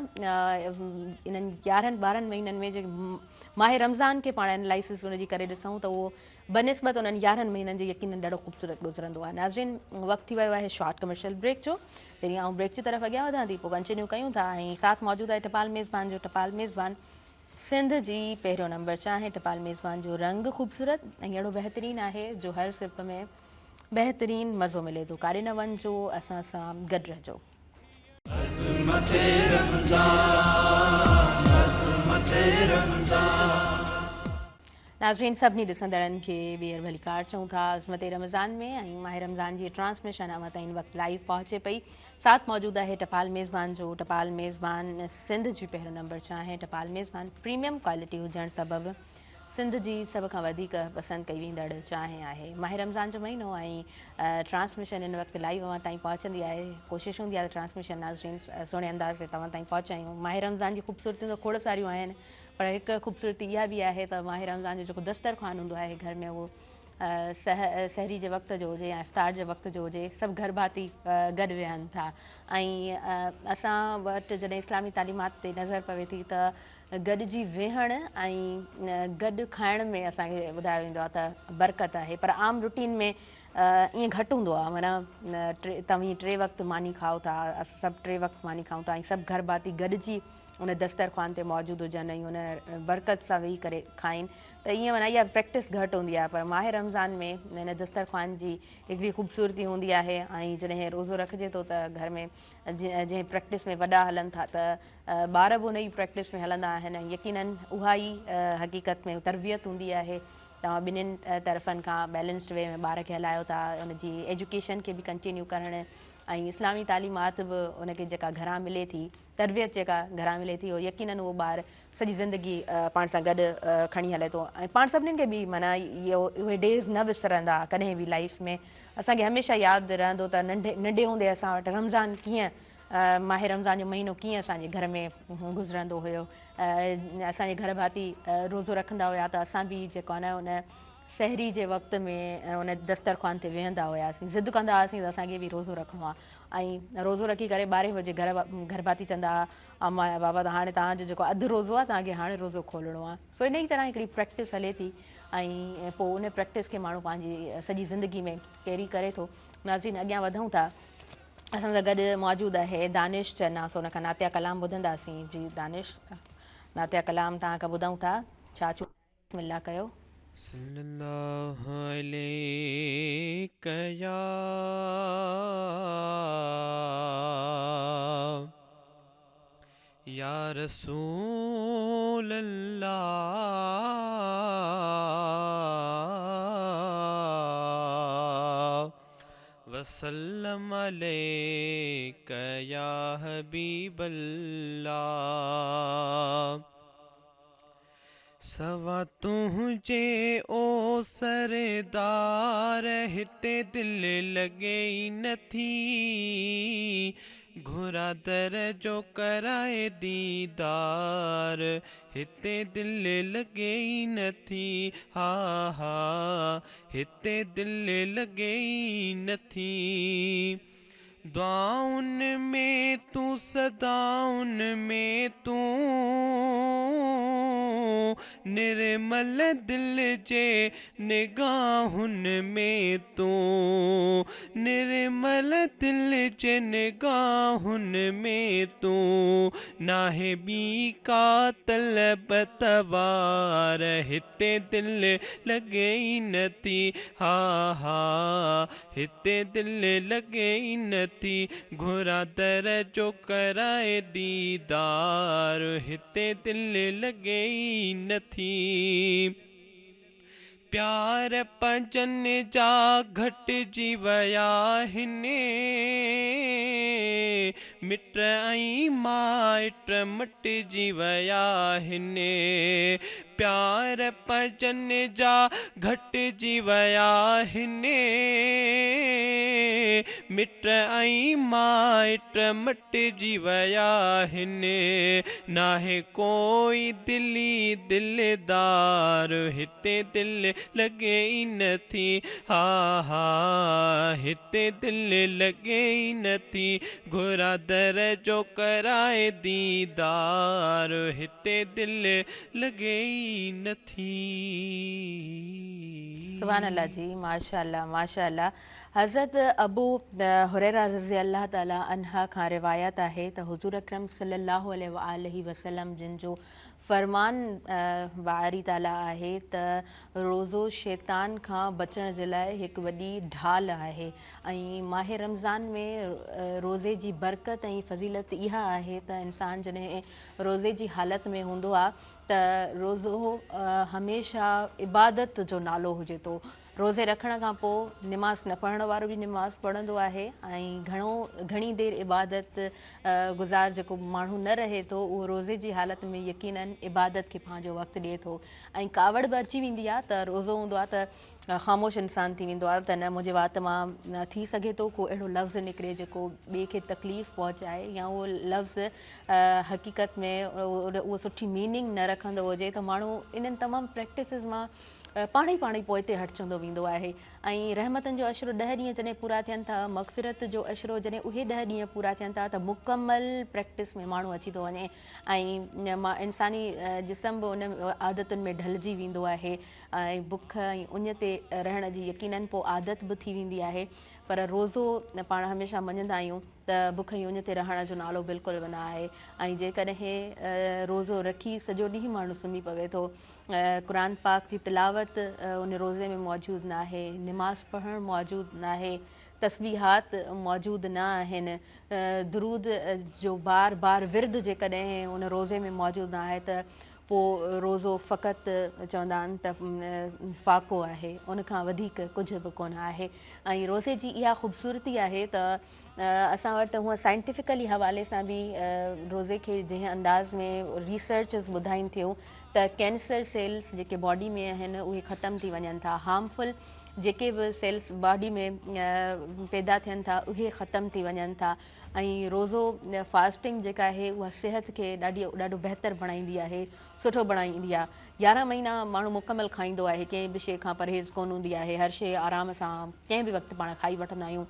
انهن 11 12 مهينن ۾ جيڪي ماهه رمضان کي پاڻ اينالائسس ان جي ڪري ڏسون ته اهو بنسبت انهن 11 مهينن جي يقينن ڏاڍو خوبصورت گذرندو آهي. ناظرين وقت ٿي ويو آهي شارٽ ڪمرشل بريڪ جو. پهرين آئون بريڪ جي طرف اڳيان وڌان ٿي پوء ڪنٽينيو ڪيون ٿا ۽ ساٿ موجود آهي ٽپال ميزبان جو. ٽپال ميزبان سنڌ جي پهريون نمبر چانهه. ٽپال ميزبان جو رنگ خوبصورت ۽ اهڙو بهترين آهي جو هر سپ ۾ بهترين مزو ملي ٿو. ڪاڏي نه وڃجو، اسان سان گڏ رهجو. عظمت رمضان عظمت رمضان. ناظرين سڀني ڏسندڙن کي ٻيهر ڀليڪار چئون ٿا عظمت رمضان ۾ ۽ ماهه رمضان جي ٽرانسميشن اوهان تائين هن وقت لائيو پهچي پئي. ساٿ موجود آهي ٽپال ميزبان جو. ٽپال ميزبان سنڌ جي پهريون نمبر چانهه. ٽپال ميزبان پريميم ڪوالٽي هجڻ سبب سنڌ جي سڀ کان وڌيڪ پسند ڪئي ويندڙ چانهه آهي. ماهه رمضان جو مهينو ۽ ٽرانسميشن هن وقت لائيو اوهان تائين پهچندي آهي. ڪوشش هوندي آهي ته ٽرانسميشن ناظرين سهڻي انداز ۾ توهان تائين پهچايون. ماهه رمضان جي خوبصورتيون ته کوڙ ساريون آهن پر هڪ خوبصورتي اها به آهي ته ماهه رمضان جو جيڪو دسترخوان هوندو آهي گهر ۾ اهو سحري جي وقت جو هجي يا افطار جي وقت جو هجي سڀ گهر ڀاتي گڏ ويهن ٿا ۽ اسان وٽ جڏهن اسلامي تعليمات تي نظر پوي ٿي ته گڏجي ويهڻ ۽ گڏ کائڻ ۾ اسان کي ٻڌايو ويندو آهي ته برڪت آهي پر عام روٽين ۾ ائين گهٽ هوندو آهي معنيٰ توهين ٽي وقت ماني کائو ٿا اسان سڀ ٽي وقت ماني کائون ٿا ۽ سڀ گهر ڀاتي گڏجي ان دسترخوان تي موجود هجن ۽ ان برڪت سان ويهي ڪري کائين ته ائين معنيٰ اها پريڪٽس گهٽ هوندي آهي پر ماهه رمضان ۾ ان دسترخوان جي هڪڙي خوبصورتي هوندي آهي ۽ جڏهن روزو رکجي ٿو ته گهر ۾ جنهن پريڪٽس ۾ وڏا هلن ٿا ته ٻار به ان ئي پريڪٽس ۾ هلندا آهن ۽ يقينن اها ئي حقيقت ۾ تربيت هوندي آهي. توهان ٻنهين طرفن کان بيلنسڊ وي ۾ ٻار کي هلايو ٿا، ان جي ايجوڪيشن کي به ڪنٽينيو ڪرڻ ۽ اسلامي تعليمات به ان کي جيڪا گهران ملي ٿي، تربيت جيڪا گهران ملي ٿي اهو يقينن اهو ٻار سڄي زندگي پاڻ سان گڏ کڻي هلي ٿو ۽ پاڻ سڀنين کي به معنيٰ اهو اهي ڊيز نه وسرندا ڪڏهن به لائيف ۾ اسان کي هميشه ياد رهندو ته ننڍي ننڍي هوندي اسان وٽ رمضان ڪيئن ماهه رمضان جو مهينو ڪيئن اسان جي گهر ۾ گذرندو هيو. اسان جي گهر ڀاتي روزو رکندا هيا ته اسان به جيڪو آهي نه ان سحري جي وقت ۾ ان دسترخوان تي ويهندا هياسين، ضد ڪندا هئاسين ته اسان کي به روزو رکڻو آهي ۽ روزو رکي ڪري 12 بجي گهر گهر ڀاتي چوندا هئا اما يا بابا ته هاڻي توهان جو جيڪو اڌ روزو آهي توهان کي هاڻي روزو کولڻو آهي. سو ان ئي طرح هڪڙي پريڪٽس هلي ٿي ۽ پوء ان پريڪٽس کي ماڻهو پنهنجي سڄي زندگي ۾ ڪيري ڪري ٿو. ناظرين اڳيان وڌون ٿا. اسان سان گڏ موجود آهي دانش چنا، سو ان کان نعتيه ڪلام ٻڌنداسين. جي دانش، نعتيه ڪلام توهان کان ٻڌون ٿا، ڇا چونڊ آهي؟ بسم الله ڪيو. صلي الله عليڪ يا يا رسول الله وسلم عليڪ يا حبيب الله سوا تنهنجي او سردار هتي دل لڳي ئي نٿي گهران در جو ڪرائي ديدار هتي دل لڳي ئي نٿي ها ها هتي دل لڳي ئي نٿي. دعائن ۾ تون صدائن ۾ تون نرمل دل جي نگاهن ۾ تون نرمل دل جي نگاهن ۾ تون ناهي ٻي ڪا طلب توار هتي دل لڳي ئي نٿي ها ها هتي دل لڳي ئي نٿي گهران در جو ڪرائي ديدار هتي دل لڳي ئي نٿي. پيار پنهنجن جا گهٽجي ويا آهن، مٽ ۽ مائٽ مٽجي ويا آهن. پيار پنهنجن جا گهٽجي ويا آهن. مٽ ۽ مائٽ مٽجي ويا آهن. ناهي ڪوئي دلي دلدار هتي دل لڳي ئي نٿي ها ها هتي دل لڳي ئي نٿي گهران در جو ڪرائي ديدار هتي دل لڳي ئي نٿي. سبحان الله جي ماشاء الله ماشاء الله حضرت ابو هريره رضي الله تعالٰي عنه کان روايت آهي ته حضور اڪرم صلي الله عليه واٰله وسلم جن جو فرمان باري تعاليٰ آهي ته روزو شيطان کان بچڻ جي لاء هڪ وڏي ڍال آهي ۽ ماه رمضان ۾ روزي جي برڪت ۽ فضيلت اها آهي ته انسان جڏهن روزي جي حالت ۾ هوندو آهي ته روزو هميشه عبادت جو نالو هجي ٿو. روزي رکڻ کان پوء نماز نه پڙهڻ وارو به نماز پڙهندو آهي ۽ گهڻو گهڻي دير عبادت گذار جيڪو ماڻهو نه رهي ٿو اهو روزي جي حالت ۾ يقينن عبادت کي پنهنجو وقت ڏئي ٿو ۽ ڪاوڙ به اچي ويندي آهي ته روزو هوندو آهي ته خاموش انسان ٿي ويندو آهي ته نه منهنجي وات مان ٿي سگهي ٿو ڪو اهڙو لفظ نڪري جيڪو ٻئي کي تڪليف پهچائي يا اهو لفظ حقيقت ۾ اهو سٺي ميننگ نه رکندو هجي ته ماڻهو انهن تمام پريڪٽسز مان پاڻ ئي پاڻ ئي پوئتي هٽجندو ويندو آهي ۽ رحمتن جو عشرو ڏهه ڏينهن جڏهن پورا ٿين ٿا مغفرت جو عشرو جڏهن اهي ڏهه ڏينهن پورا ٿين ٿا ته مڪمل پريڪٽس ۾ ماڻهو اچي ٿو وڃي ۽ انساني جسم به ان عادتن ۾ ڍلجي ويندو آهي ۽ بک ۽ اڃ تي رهڻ جي يقينن پوء عادت به ٿي ويندي آهي پر روزو پاڻ هميشه مڃندا آهيون ته بک ۽ اڃ تي رهڻ جو نالو بلڪل به نه آهي ۽ جيڪڏهن روزو رکي سڄو ڏينهن ماڻهو سمهي پوي ٿو قرآن پاڪ جي تلاوت ان روزي ۾ موجود ناهي نماز پڙهڻ موجود ناهي تسبيحات موجود نه آهن درود جو بار بار ورد جيڪڏهن ان روزي ۾ موجود نه آهي ته پوء روزو فقط چوندا آهن ته فاقو آهي ان کان وڌيڪ ڪجهه به ڪونه آهي ۽ روزي جي اها خوبصورتي آهي ته اسان وٽ هونء سائنٽيفڪلي حوالي سان به روزي کي جنهن انداز ۾ ريسرچز ٻڌائين ٿيون ته ڪينسر سيلز جيڪي باڊي ۾ آهن اهي ختم ٿي وڃن ٿا هارمفل جيڪي به سيلز باڊي ۾ پيدا ٿين ٿا اهي ختم ٿي وڃن ٿا ۽ روزو فاسٽنگ جيڪا آهي اها صحت کي ڏاڍي ڏاڍو بهتر بڻائيندي آهي سٺو بڻائيندي آهي 11 مهينا ماڻهو مڪمل کائيندو آهي ڪنهن به شيء کان پرهيز ڪونه هوندي آهي هر شيء آرام سان ڪنهن به وقت پاڻ کائي وٺندا آهيون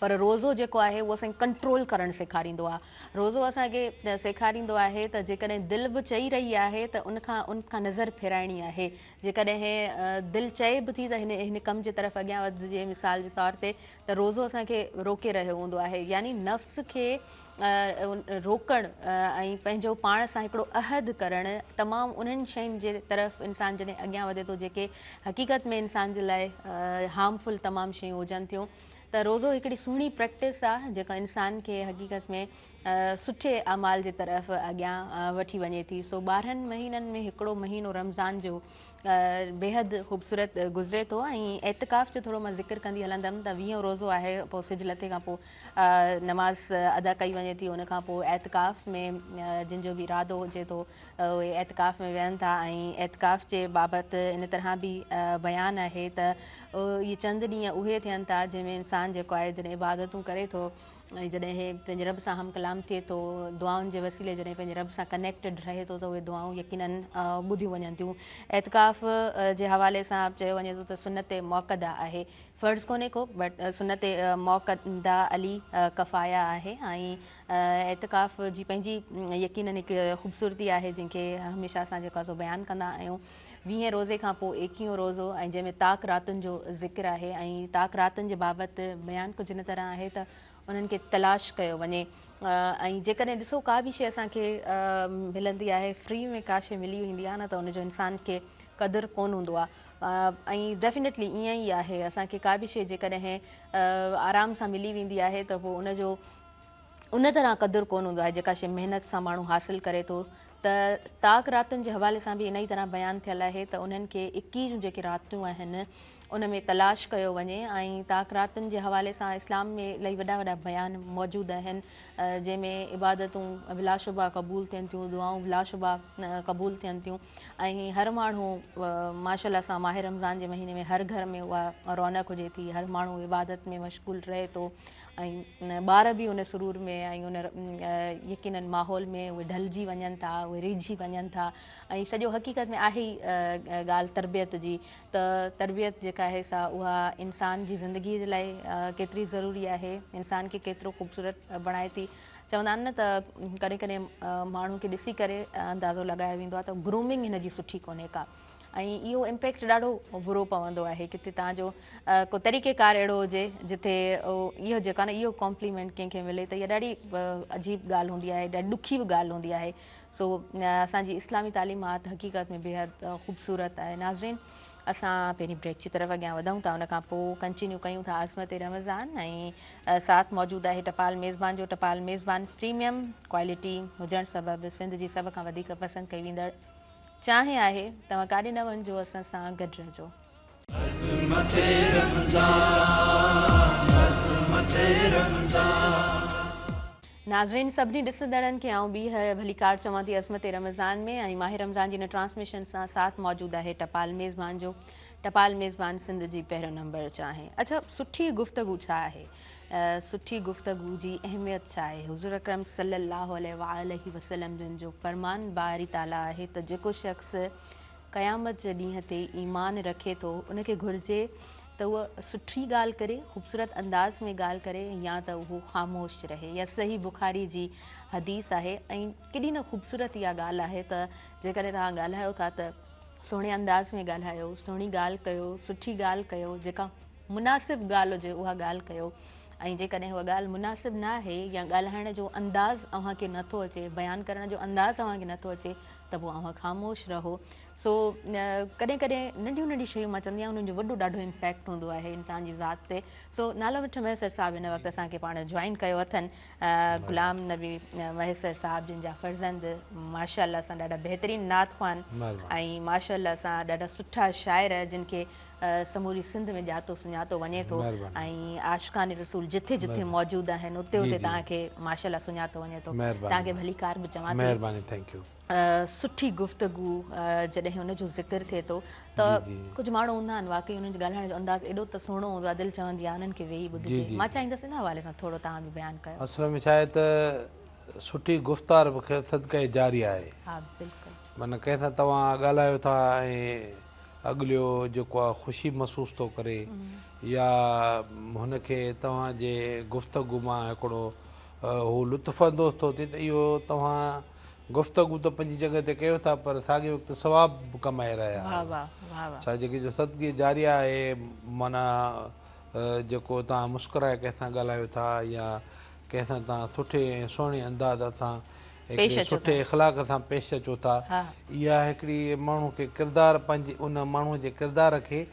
پر روزو جيڪو آهي اهو اسان کي ڪنٽرول ڪرڻ سيکاريندو آهي روزو اسان کي سيکاريندو آهي ته جيڪڏهن دل به چئي رهي آهي ته ان کان ان کان نظر ڦيرائڻي آهي جيڪڏهن دل چئي به ٿي ته هن هن ڪم جي طرف اڳيان وڌجي مثال جي طور تي ته روزو اسان کي روڪي رهيو هوندو آهي يعني نفس کي روڪڻ ۽ پنهنجو پاڻ سان هڪڙو عهد ڪرڻ تمام انهن شين جي طرف انسان جڏهن اڳيان وڌي ٿو جيڪي حقيقت ۾ انسان جي لاء هارمفل تمام شيون هجن ٿيون ته روزو هڪڙي سهڻي پريڪٽس آ جيڪا انسان کي حقيقت ۾ سٺي اعمال جي طرف اڳيان وٺي وڃي ٿي سو 12 مهينن ۾ هڪڙو مهينو رمضان جو بيحد خوبصورت گذري ٿو ۽ اعتڪاف جو ٿورو مان ذڪر ڪندي هلندم ته ويهون روزو آهي پوء سج لٿي کان پوء نماز ادا ڪئي وڃي ٿي ان کان پوء اعتڪاف ۾ جن جو به ارادو هجي ٿو اهي اعتڪاف ۾ ويهن ٿا ۽ اعتڪاف جي بابت ان طرح به بيان آهي ته اهي چند ڏينهن اهي ٿين ٿا جنهن ۾ انسان جيڪو آهي جڏهن عبادتون ڪري ٿو ۽ جڏهن پنهنجي رب سان هم ڪلام ٿئي ٿو دعائن جي وسيلي جڏهن پنهنجي رب سان ڪنيڪٽيڊ رهي ٿو ته اهي دعائون يقينن ٻڌيون وڃن ٿيون اعتڪاف جي حوالي سان چيو وڃي ٿو ته سنت مؤڪده آهي فرض ڪونهي ڪو بٽ سنت مؤڪده علي ڪفايه آهي ۽ اعتڪاف جي پنهنجي يقينن هڪ خوبصورتي آهي جنهن کي هميشه اسان جيڪو آهي سو بيان ڪندا آهيون ويهين روزي کان پوء ايڪيهون روزو ۽ جنهن ۾ طاق راتن جو ذڪر آهي ۽ طاق راتن جي بابت بيان ڪجهه هن طرح آهي ته انهن کي تلاش ڪيو وڃي ۽ جيڪڏهن ڏسو ڪا به شيء اسان کي ملندي آهي فري ۾ ڪا شيء ملي ويندي آهي نه ته ان جو انسان کي قدر ڪونه هوندو آهي ۽ ڊيفينيٽلي ائين ئي آهي اسان کي ڪا به شيء جيڪڏهن آرام سان ملي ويندي آهي ته پوء ان جو ان طرح قدر ڪونه هوندو آهي جيڪا شيء محنت سان ماڻهو حاصل ڪري ٿو. ته طاق راتن جي حوالي سان به انهي طرح بيان ٿيل آهي ته انهن کي 21 جون جيڪي راتيون آهن ان ۾ تلاش ڪيو وڃي ۽ طاق راتن جي حوالي سان اسلام ۾ الاهي وڏا وڏا بيان موجود آهن جنهن ۾ عبادتون بلاشبه قبول ٿين ٿيون دعائون بلاشبه قبول ٿين ٿيون ۽ هر ماڻهو ماشاء الله سان ماه رمضان جي مهيني ۾ هر گهر ۾ اها رونق هجي ٿي هر ماڻهو عبادت ۾ مشغول رهي ٿو ۽ ٻار به ان سرور ۾ ۽ ان يقينن ماحول ۾ اهي ڍلجي وڃن ٿا اهي ريجهي وڃن ٿا ۽ سڄو حقيقت ۾ آهي ئي ڳالهه تربيت جي ته تربيت جيڪا آهي سا اها انسان جي زندگي جي لاء ڪيتري ضروري آهي انسان کي ڪيترو خوبصورت بڻائي ٿي چوندا آهن نه ته ڪڏهن ڪڏهن ماڻهو کي ڏسي ڪري اندازو لڳايو ويندو آهي ته گرومنگ هن جي سٺي ڪونهي ڪا ۽ اهو امپيڪٽ ڏاڍو برو پوندو آهي ڪٿي توهان جو ڪو طريقه ڪار اهڙو هجي جتي اهو جيڪو آهي نه اهو ڪمپليمينٽ ڪنهن کي ملي ته اها ڏاڍي عجيب ڳالهه هوندي آهي ڏاڍي ڏکي به ڳالهه هوندي آهي سو اسان جي اسلامي تعليمات حقيقت ۾ بيحد خوبصورت آهي ناظرين اسان پهرين بريڪ جي طرف اڳيان وڌون ٿا ان کان پوء ڪنٽينيو ڪيون ٿا عظمت رمضان ۽ ساٿ موجود آهي ٽپال ميزبان جو ٽپال ميزبان پريميم ڪوالٽي هجڻ سبب سنڌ جي سڀ کان وڌيڪ پسند ڪئي ويندڙ چانهه آهي توهان ڪاڏي نه وڃجو اسان سان گڏ رهجو. عظمت رمضان عظمت رمضان. ناظرين سڀني ڏسندڙن کي آئون ٻيهر ڀليڪار چوان ٿي عظمت رمضان ۾ ۽ ماه رمضان جي هن ٽرانسميشن سان ساٿ موجود آهي ٽپال ميزبان جو ٽپال ميزبان سنڌ جي پهريون نمبر چانهه اڇا سٺي گفتگو ڇا آهي سٺي گفتگو جي اهميت ڇا آهي حضور اڪرم صلي الله عليه واله وسلم جن جو فرمان باري تعالي آهي ته جيڪو شخص قيامت جي ڏينهن تي ايمان رکي ٿو ان کي گهرجي ته هو سٺي ڳالهه ڪري، خوبصورت انداز ۾ ڳالهه ڪري يا ته اهو خاموش رهي. اها صحيح بخاري جي حديث آهي ۽ ڪيڏي نه خوبصورت اها ڳالهه آهي ته جيڪڏهن توهان ڳالهايو ٿا ته سهڻي انداز ۾ ڳالهايو، سهڻي ڳالهه ڪيو، سٺي ڳالهه ڪيو، جيڪا مناسب ڳالهه هجي اها ڳالهه ڪيو ۽ جيڪڏهن اها ڳالهه مناسب نه آهي يا ڳالهائڻ جو انداز اوهان کي نٿو اچي، بيان ڪرڻ جو انداز اوهان کي نٿو اچي ته پوء اوهان خاموش رهو. سو ڪڏهن ڪڏهن ننڍيون ننڍيون شيون مان چوندي آهيان انهن جو وڏو ڏاڍو امپيڪٽ هوندو آهي انسان جي ذات تي. سو نالو مٺ مهيسر صاحب هن وقت اسان کي پاڻ جوائن ڪيو اٿن. غلام نبي مهيسر صاحب جن جا فرزند ماشاء الله سان ڏاڍا بهترين نعت خوان ۽ ماشاء الله سان ڏاڍا سٺا شاعر جن کي سموري سنڌ ۾ ڄاتو سڃاتو وڃي ٿو ۽ عاشقان رسول جٿي جٿي موجود آهن اتي اتي توهان کي ماشاء الله سڃاتو وڃي ٿو. توهان کي ڀليڪار به چوان ٿي. مهرباني thank you. سٺي گفتگو جڏهن ان جو ذڪر ٿئي ٿو ته ڪجهه ماڻهو هوندا آهن واقعي انهن جو ڳالهائڻ جو انداز ايڏو ته سهڻو هوندو آهي دل چوندي آهي انهن کي ويهي ٻڌجي. مان چاهيندس ان حوالي سان ٿورو توهان به بيان ڪيو. اصل ۾ ڇا آهي ته سٺي گفتار به صدقه جاريه آهي. ها بلڪل. معنيٰ ڪنهن سان توهان ڳالهايو ٿا ۽ اڳليو جيڪو آهي خوشي محسوس ٿو ڪري يا هن کي توهان جي گفتگو مان هڪڙو هو لطف اندوز ٿو ٿئي ته اهو توهان گفتگو ته پنهنجي جڳهه تي ڪيو ٿا پر ساڳئي وقت ثواب به ڪمائي رهيا آهيو. ڇا جيڪي جو صدقي جاريه آهي معنيٰ جيڪو توهان مسڪرائي ڪنهن سان ڳالهايو ٿا يا ڪنهن سان توهان سٺي ۽ سهڻي انداز سان هڪڙي سٺي اخلاق سان پيش اچو ٿا اها هڪڙي ماڻهو کي ڪردار پنهنجي ان ماڻهو جي ڪردار کي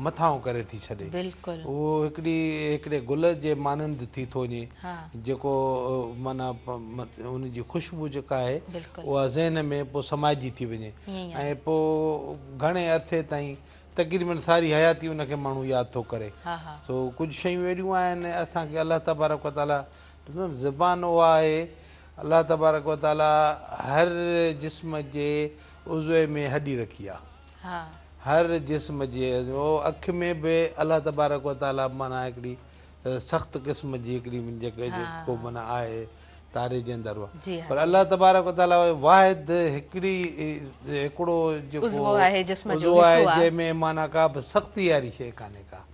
مٿانهون ڪري ٿي ڇڏي. اهو هڪڙي هڪڙي گل جي مانند ٿي ٿو وڃي جيڪو معنيٰ ان جي خوشبو جيڪا آهي اها ذهن ۾ پوء سمائجي ٿي وڃي ۽ پوء گهڻي عرصي تائين تقريبن ساري حياتي ان کي ماڻهو ياد ٿو ڪري. سو ڪجهه شيون اهڙيون آهن اسان کي الله تبارڪ وتعاليٰ ڏسو نه زبان اها آهي الله تبارڪ وتعاليٰ هر جسم جي عضوي ۾ هڏي رکي آهي. هر جسم جي اک ۾ به الله تبارڪ وتعاليٰ معنيٰ هڪڙي سخت قسم جي هڪڙي جيڪو معنيٰ آهي تاري جي اندر پر الله تبارڪ وتعاليٰ واحد هڪڙي هڪڙو جيڪو عضوو آهي جسم جو عضوو آهي جنهن ۾ معنيٰ ڪا به سختي واري شيء ڪانهي ڪا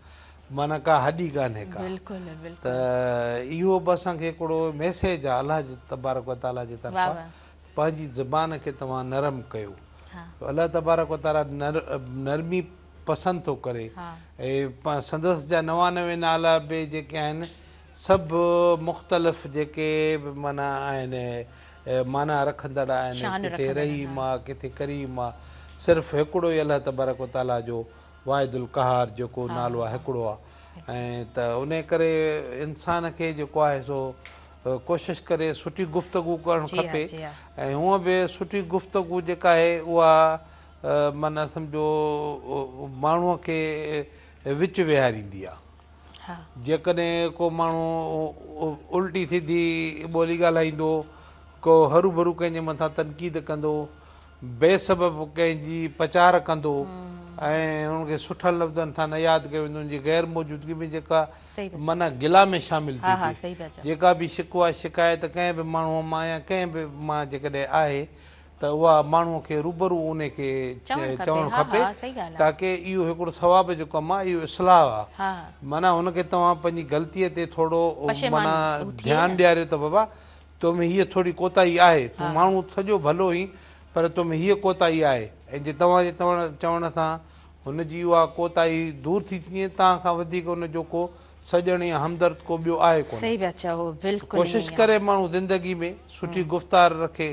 معنيٰ ڪا هڏي ڪانهي ڪا ته اهو به اسان کي هڪڙو ميسيج آهي الله جي تبارڪ وتعاليٰ جي طرفان پنهنجي زبان کي توهان نرم ڪيو. الله تبارڪ و تعاليٰ نرمي پسند ٿو ڪري ۽ سندس جا 99 نالا به جيڪي آهن سڀ مختلف جيڪي به معنيٰ آهن معنيٰ رکندڙ آهن ڪٿي رحيم آ ڪٿي ڪريم آ صرف هڪڙو ئي الله تبارڪ و تعاليٰ جو واحد القهار جيڪو نالو آ هڪڙو آ ۽ ته انهي ڪري انسان کي جيڪو آهي سو ڪوشش ڪري سٺي گفتگو ڪرڻ کپي ۽ هونء به سٺي گفتگو جيڪا آهي اها معنيٰ سمجهو ماڻهوء کي وچ ويهاريندي آهي. جيڪڏهن ڪو ماڻهو الٽي سڌي ٻولي ڳالهائيندو، ڪو هروڀرو ڪنهن جي مٿان تنقيد ڪندو، بي سبب ڪنهن جي پچار ڪندو ۽ ان کي سٺن لفظن سان نه ياد ڪيو ويندو، ان جي غير موجودگي ۾ جيڪا معنيٰ گلا ۾ شامل ٿي ٿئي، جيڪا به شڪوه شڪايت ڪنهن به ماڻهوء مان يا ڪنهن به مان جيڪڏهن آهي ته اها ماڻهوء کي روبرو انهي کي چوڻ کپي تاڪه اهو هڪڙو ثواب جو ڪم آهي، اهو اصلاح آهي. معنيٰ هن کي توهان پنهنجي غلطيء تي ٿورو معنيٰ ڌيان ڏياريو ته بابا تو ۾ هيء ٿوري ڪوتاهي آهي، تون ماڻهو سڄو ڀلو هين پر تو ۾ هيء ڪوتاهي آهي ۽ جي توهان جي چوڻ سان هن جي اها ڪوتاهي دور ٿي ٿي وڃي، توهان کان وڌيڪ ان جو ڪو سڄڻ يا همدرد ڪو ٻيو آهي ڪونه. ڪوشش ڪري ماڻهو زندگي ۾ سٺي گفتار رکي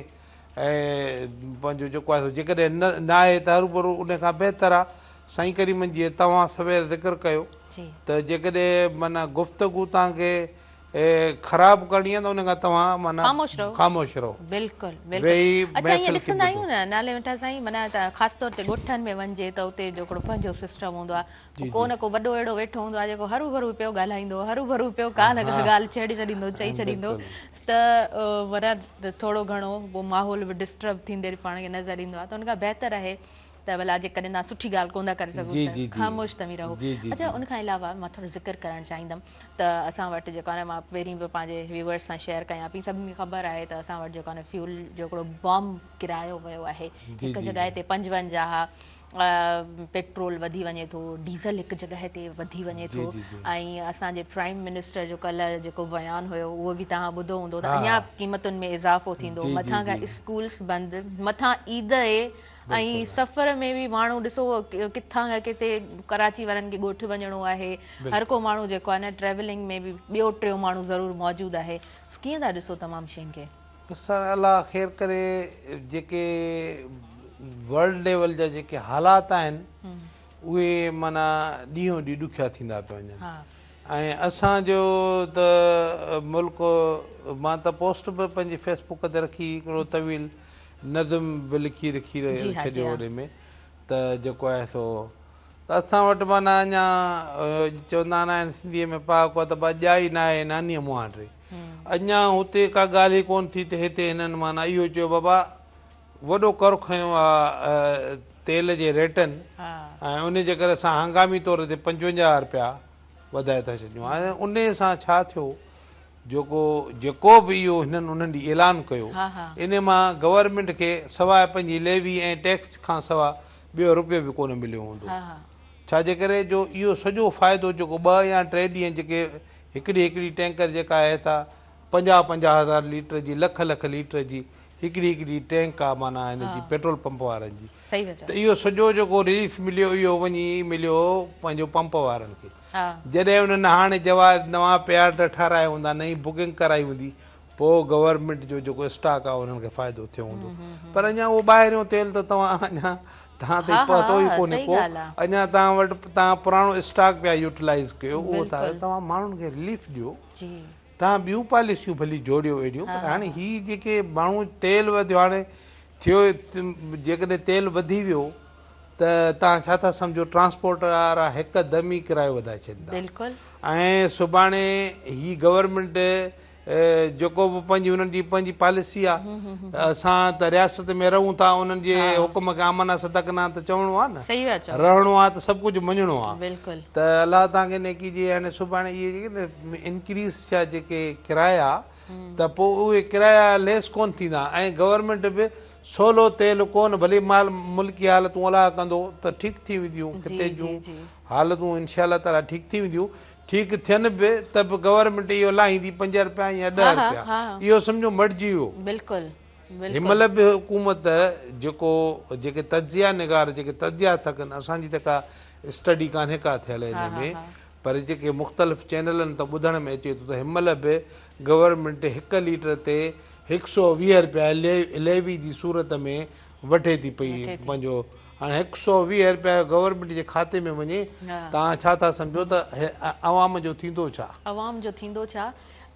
۽ پنهنجو جيڪو آهي سو جيڪڏهن نه نه آهي ته هروڀرو ان کان بهتر آهي سائين ڪريمن جيئن توهان سوير ذڪر ڪيو ته جيڪڏهن معنيٰ گفتگو توهان کي خراب ڪرڻي آهي ته ان کان توهان معنيٰ خاموش رهو خاموش رهو بلڪل بلڪل ويهي اڇا ائين محفل کي ڏسندا ٻڌو. آهيون نه نالي مٺا سائين معنيٰ ته خاص طور تي ڳوٺن ۾ وڃجي ته اتي جو هڪڙو پنهنجو سسٽم هوندو آهي جي ڪو جي نه ڪو وڏو اهڙو ويٺو هوندو آهي جيڪو هروڀرو پيو ڳالهائيندو هروڀرو پيو ڪا نه ڪا ڳالهه ڇيڙي ڇڏيندو چئي ڇڏيندو بلڪل ته معنيٰ ٿورو گهڻو پوء ماحول به ڊسٽرب ٿيندي پاڻ کي نظر ايندو آهي ته ان کان بهتر آهي ته ڀلا جيڪڏهن توهان سٺي ڳالهه ڪونه ٿا ڪري سگهو جي ته جي جي خاموش توهين رهو. جي جي اڇا جي ان کان علاوه مان ٿورو ذڪر ڪرڻ چاهيندم ته اسان وٽ جيڪو آهي نه مان پهرين به پنهنجي ويورز سان شيئر ڪيان پئي سڀني کي خبر آهي ته اسان وٽ جيڪو آهي نه فيول جو هڪڙو بام ڪرايو ويو آهي جي هڪ جي جڳهه تي 55 پيٽرول وڌي وڃي ٿو ڊيزل هڪ جڳهه تي وڌي وڃي جي ٿو جي جي ۽ اسان جي پرائم منسٽر جو ڪلهه جيڪو بيان هيو اهو به توهان ٻڌو هوندو ته ها اڃا قيمتن ۾ اضافو ٿيندو جي جي مٿان کان جي اسڪولس بند مٿان عيد اهي ۽ بلڪل سفر ۾ به ماڻهو ڏسو ڪٿان کان ڪٿي ڪراچي وارن کي ڳوٺ وڃڻو آهي هر بلڪل ڪو ماڻهو جيڪو آهي نه ٽريولنگ ۾ به ٻيو ٽيون ماڻهو ضرور موجود آهي ڪيئن ٿا ڏسو تمام شين کي. بس هاڻي الله خير ڪري جيڪي ورلڊ ليول جا جيڪي حالات آهن اهي معنيٰ ڏينهون ڏينهن ڏکيا ٿيندا پيا وڃن ۽ اسان جو ته ملڪ مان ته پوسٽ به پنهنجي فيس بڪ تي رکي هڪڙو طويل نظم به لکي رکي ڇڏيو ان ۾ ته جيڪو آهي سو ته اسان وٽ معنيٰ اڃا چوندا نه آهن سنڌيء ۾ پهاڪو آهي ته با ڄائي ناهي نانيء مهانڊي اڃا هتي ڪا ڳالهه ئي ڪونه ٿي ته هتي هنن معنيٰ اهو چيو بابا وڏو ڪر کنيو آ تيل جي ريٽن ۽ ان جي ڪري اسان هنگامي طور تي 55 رپيا وڌائي ٿا ڇڏيون هاڻي ان سان ڇا ٿيو جيڪو جيڪو به اهو هنن انهن ڏينهن اعلان ڪيو ان مان گورنمينٽ کي سواء پنهنجي ليوي ۽ ٽيڪس کان سواء ٻيو رپيو به ڪونه مليو هوندو ڇا جي ڪري جو اهو سڄو فائدو جيڪو ٻه يا ٽي ڏينهن جيڪي هڪڙي هڪڙي ٽينڪر جيڪا آهي سا 50 50 هزار ليٽر جي لک لک ليٽر جي هڪڙي هڪڙي ٽينڪ آ معنيٰ هن جي پيٽرول پمپ وارن جي ته اهو سڄو جيڪو رليف مليو اهو وڃي مليو پنهنجو پمپ وارن کي جڏهن انهن هاڻي جوا نوان پيارڊ ٺهرايا هوندا نئين بڪنگ ڪرائي هوندي پوء گورنمينٽ جو جيڪو اسٽاڪ آ انهن کي فائدو ٿيو هوندو پر اڃا اهو ٻاهريون تيل ته توهان اڃا توهان تائين پهتو ئي ڪونهي ڪو اڃا توهان وٽ توهان پراڻو اسٽاڪ پيا يوٽيلائز ڪيو اهو توهان ماڻهن کي رليف ڏيو توهان ٻيون پاليسيون ڀلي جوڙيو اهڙيون پر هاڻي هي جيڪي ماڻهو تيل وڌيو هاڻي ٿيو جيڪڏهن تيل وڌي ويو ته توهان ڇا ٿا سمجهو ٽرانسپورٽ وارا هڪ دم ئي ڪرايو وڌائي ڇڏيندا بلڪل ۽ سڀاڻي هي گورنمينٽ جيڪو به پنهنجي انهن جي پنهنجي پاليسي آ اسان ته رياست ۾ رهون ٿا انهن جي حڪم کي آمنا صدقنا ته چوڻو آ نه رهڻو آ ته سڀ ڪجهه مڃڻو آ ته الله توهان کي نيڪي ڏئي هاڻي سڀاڻي اهي جيڪي انڪريز ٿيا جيڪي ڪرايا ته پوء اهي ڪرايا ليس ڪون ٿيندا ۽ گورنمينٽ به سولو تيل ڪون ڀلي مال ملڪي حالتون الله ڪندو ته ٺيڪ ٿي وينديون خطي جون حالتون انشاء الله تعالي ٺيڪ ٿي وينديون ٺيڪ ٿين به ته به گورنمينٽ اهو لاهيندي 5 رپيا يا 10 رپيا اهو سمجهو مٽجي ويو. بلڪل بلڪل. هن مهل به حڪومت جيڪو جيڪي تجزيه نگار جيڪي تجزيا ٿا ڪن اسان جي ته ڪا اسٽڊي ڪانهي ڪا ٿيل ان ۾ پر جيڪي مختلف چينلن تان ٻڌڻ ۾ اچي ٿو ته هن مهل به گورنمينٽ هڪ ليٽر تي 120 رپيا ليوي جي صورت ۾ وٺي ٿي پئي پنهنجو هاڻي 120 رپيا گورنمينٽ جي کاتي ۾ وڃي توهان ڇا ٿا سمجهو ته عوام جو ٿيندو ڇا؟ عوام جو ٿيندو ڇا؟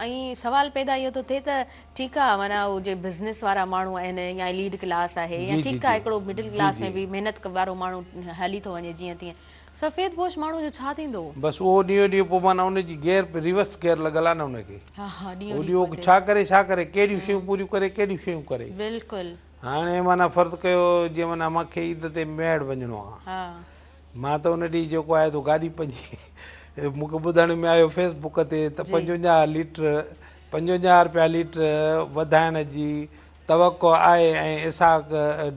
۽ سوال پيدا اهو ٿو ٿئي ته ٺيڪ آ معنيٰ هو جي بزنس وارا ماڻهو آهن يا ايليٽ ڪلاس آهي يا ٺيڪ آ هڪڙو مڊل ڪلاس ۾ به محنت وارو ماڻهو هلي ٿو وڃي جيئن تيئن سفيد پوش ماڻهو جو ڇا ٿيندو؟ بس اهو ڏينهون ڏينهن پوء معنيٰ ان جي گيئر ريورس گيئر لڳل آ نه ان کي ها ها ڏينهون هو ڏينهون ڇا ڪري ڇا ڪري ڪهڙيون شيون پوريون ڪري ڪهڙيون شيون ڪري. بلڪل. هاڻي معنيٰ فرض ڪيو جيئن معنيٰ مان کي عيد تي ميهڙ وڃڻو آ. ها. مان ته ان ڏينهن جيڪو آهي سو گاڏي پنهنجي مون کي ٻڌڻ ۾ آيو فيس بڪ تي ته 55 ليٽر 55 رپيا ليٽر وڌائڻ جي توقع آهي ۽ اسحاق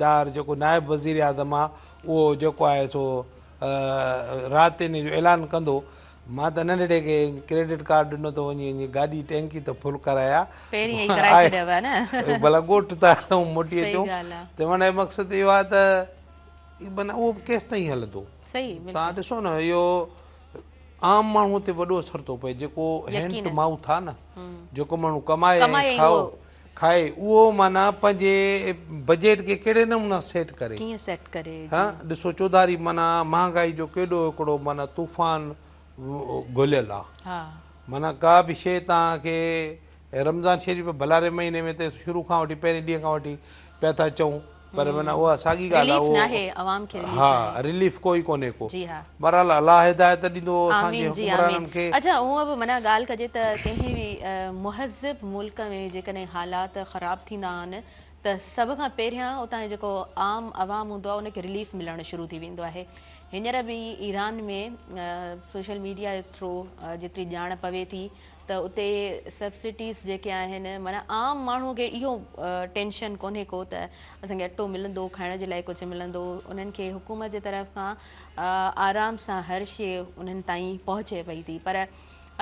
ڊار جيڪو نائب وزيراعظم آ اهو جيڪو آهي سو رات ان جو اعلان ڪندو. مان ته ننڍڙي کي ڪريڊٽ ڪارڊ ڏنو ته وڃي وڃي گاڏي ٽينڪي ته فل ڪرائي آ. پهرين ئي ڪرائي ڇڏيو آ نه. ڀلا ڳوٺ ٿا هلون موٽي صحيح اچون. ڳالهه آ. چوڻ جو مقصد اهو آ ته معنيٰ اهو به ڪيستائين هلندو. صحيح بلڪل. توهان ڏسو نه اهو عام ماڻهو تي وڏو اثر ٿو پئي جيڪو هينڊ ٽو مائوٿ آ نه جيڪو ماڻهو ڪمائي ۽ کائو کائي اهو معنيٰ پنهنجي بجيٽ کي ڪهڙي نموني سيٽ ڪري. ڪيئن سيٽ ڪري جي. ها ڏسو چوڌاري معنيٰ مهانگائي جو ڪيڏو هڪڙو معنيٰ طوفان گهليل آ. ها. معنيٰ ڪا به شيء توهان کي رمضان شريف ڀلاري مهيني ۾ ته شروع کان وٺي پهرين ڏينهن کان وٺي پيا ٿا چئون پر معنيٰ اها ساڳي ڳالهه آهي رليف ناهي عوام کي رليف ها رليف ڪوئي ڪونهي ڪو جي ها بهرحال الله هدايت ڏيندو اسان جي آمين جي حڪمرانن آمين کي. اڇا هونء به معنيٰ ڳالهه ڪجي ته ڪنهن به مهذب ملڪ ۾ جيڪڏهن حالات خراب ٿيندا آهن ته سڀ کان پهريان اتان جو جيڪو عام عوام هوندو آهي ان کي رليف ملڻ شروع ٿي ويندو آهي هينئر به ايران ۾ سوشل ميڊيا جي ٿرو جيتري ڄاڻ پوي ٿي ته اتي سبسڊيز جيڪي آهن معنيٰ عام ماڻهو کي اهو ٽينشن ڪونهي ڪو ته اسان کي اٽو ملندو کائڻ جي لاء ڪجهه ملندو انهن کي حڪومت جي طرف کان آرام سان هر شي انهن تائين پهچي پئي ٿي پر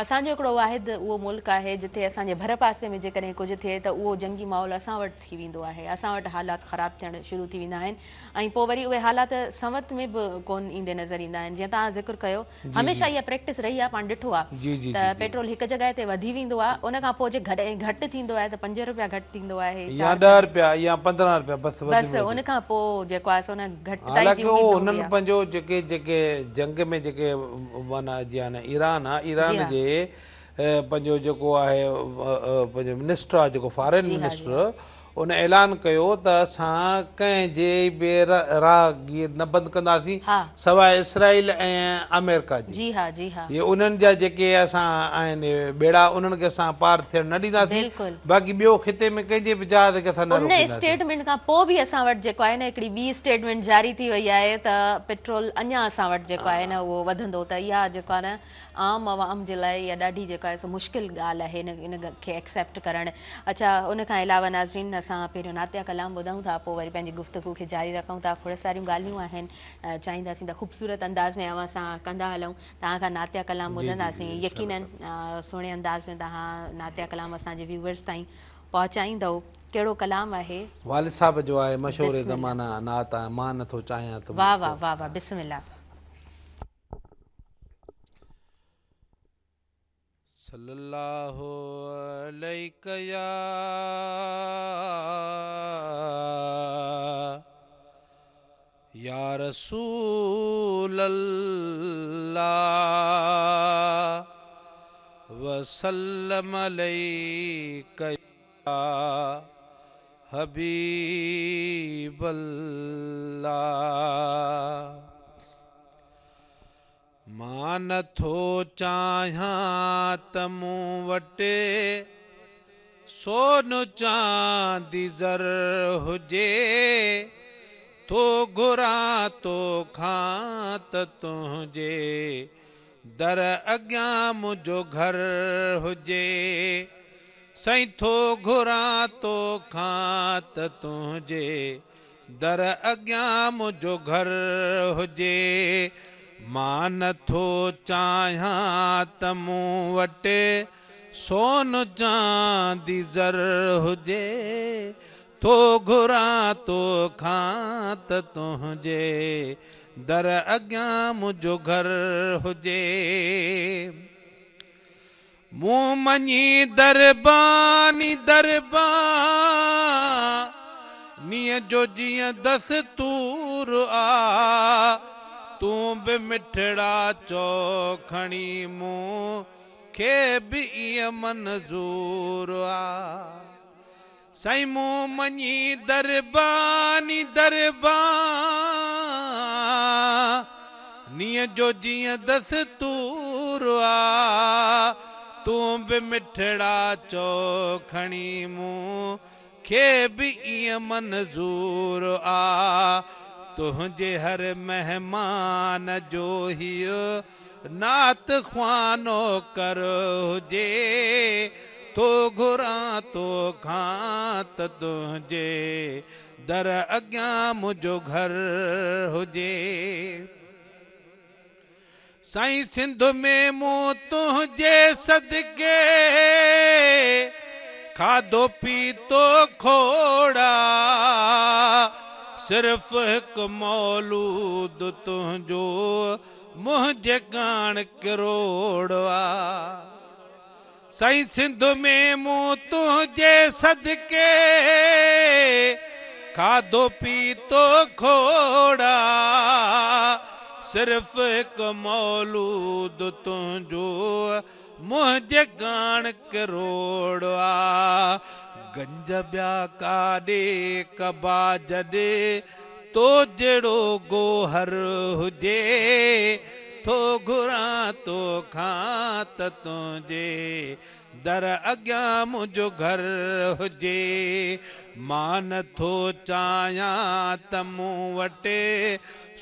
اسان جو هڪڙو واحد اهو ملڪ آهي جتي اسان جي ڀر پاسي ۾ جيڪڏهن ڪجهه ٿئي ته اهو جنگي ماحول اسان وٽ ٿي ويندو آهي اسان وٽ حالات خراب ٿيڻ شروع ٿي ويندا آهن ۽ پوء وري اهي حالات سنوت ۾ به ڪون ايندي نظر ايندا آهن جيئن توهان ذڪر ڪيو هميشه اها پريڪٽس رهي آهي پاڻ ڏٺو آهي ته پيٽرول هڪ جڳهه تي وڌي ويندو آهي ان کان پوء جي گهٽ ٿيندو آهي ته 5 روپيا گهٽ ٿيندو آهي يا 10 روپيا يا 15 روپيا بس وڌ بس ان کان پوء جيڪو آهي سو ان گهٽتائي جي اميد نه هوندي آهي. حالانڪه انهن پنهنجو جيڪي جيڪي جنگ ۾ جيڪي معنيٰ جيئن ايران آهي ايران جي پنهنجو جيڪو آهي پنهنجو منسٽر آهي جيڪو فارين منسٽر ان اعلان ڪيو ته اسان ڪنهن جي به راهگير نه بند ڪنداسين سواء اسرائيل ۽ آمريڪا جي. جي ها جي ها. اهي انهن جا جيڪي اسان آهن ٻيڙا انهن کي اسان پار ٿيڻ نه ڏينداسين باقي ٻيو خطي ۾ ڪنهن جي به جهاز کي اسان نه ان روڪينداسين. اسٽيٽمينٽ کان پوء به اسان وٽ جيڪو آهي نه هڪڙي ٻي اسٽيٽمينٽ جاري ٿي وئي آهي ته پيٽرول اڃا اسان وٽ جيڪو آهي نه اهو وڌندو ته اها جيڪو آهي نه عام عوام جي لاء اها ڏاڍي جيڪو آهي سو مشڪل ڳالهه آهي ان کي ايڪسيپٽ ڪرڻ. اڇا ان کان علاوه ناظرين اسان پهريون نعتيه ڪلام ٻڌون ٿا پوء وري پنهنجي گفتگو کي جاري رکون ٿا کوڙ ساريون ڳالهيون آهن چاهينداسين ته خوبصورت انداز ۾ اوهان سان ڪندا هلون توهان کان نعتيه ڪلام ٻڌنداسين يقينن سهڻي انداز ۾ توهان نعتيه ڪلام اسان جي ويوورز تائين پهچائيندؤ ڪهڙو ڪلام آهي؟ والد صاحب جو آهي مشهور زمانه نعت آهي مان نٿو چاهيان ته واه واه واه واه بسم الله. صلي الله عليڪ يا يا رسول الله وسلم عليڪ يا حبيب الله. مان نٿو چاهيان ته مون وٽ سون چاندي زر هجي، ٿو گهران توکان ته تنهنجي در اڳيان منهنجو گهر هجي. سائين ٿو گهران توکان ته تنهنجي در اڳيان منهنجو گهر هجي. مان نٿو چاهيان ته مون وٽ سون چاندي زر هجي. ٿو گهران توکان ته تنهنجي در اڳيان منهنجو گهر هجي. مون مڃي درباني دربانيء جو جيئن دستور آ، تون به مٺڙا چئو کڻي مون کي به ائين منظور آ. سائين مون مڃي درباني دربانيءَ جو جيئن دستور آ، تون به مٺڙا چئو کڻي مون کي به ائين منظور آ. تنهنجي هر مهمان جو هيءُ نعت خوانو ڪر هجي، ٿو گهران توکان ته تنهنجي در اڳيان منهنجو گهر هجي. سائين سنڌ ۾ مون تنهنجي صدقي کاڌو پيتو کوڙا، صرف هڪ مولود تنهنجو منهنجي ڪاڻ ڪروڙ آ. سائين سنڌ ۾ مون تنهنجي صدقي کاڌو پيتو کوڙا، صرف هڪ مولود تنهنجو منهنجي ڪاڻ ڪروڙ آ. گنج ٻيا ڪاڏي ڪبا جڏهن تو جهڙو گوهر هجي، ٿو گهران توکان ته تنهنجي در اڳيان منهنجو گهر هجي. مان نٿو چاهيان ته مون وٽ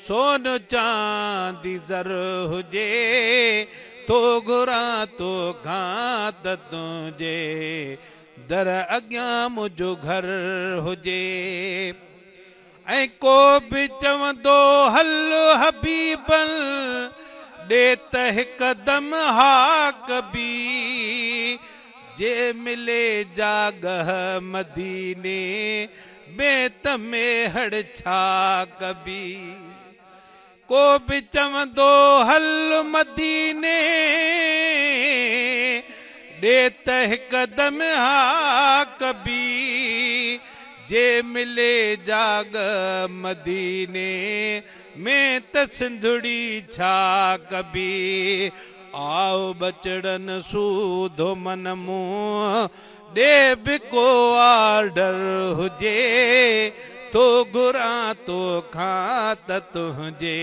سون چاندي زر هجي، ٿو گهران توکان ته تنهنجي در اڳيان منهنجو گهر هجي. ۽ ڪو به چوندو هل حبيبن ڏي ته هڪدم ها ڪبي، جي ملي جاڳهه مديني ۾ ته ميهڙ ڇا ڪبي. ڪو به چوندو هل مديني ڏي ته هڪدم ها ڪبي، جي ملي جاڳ مديني ۾ ته سنڌڙي ڇا ڪبي. آئو ٻچڙن سوڌو من مون ڏي به ڪو آرڊر هجي، ٿو گهران توکان ته تنهنجي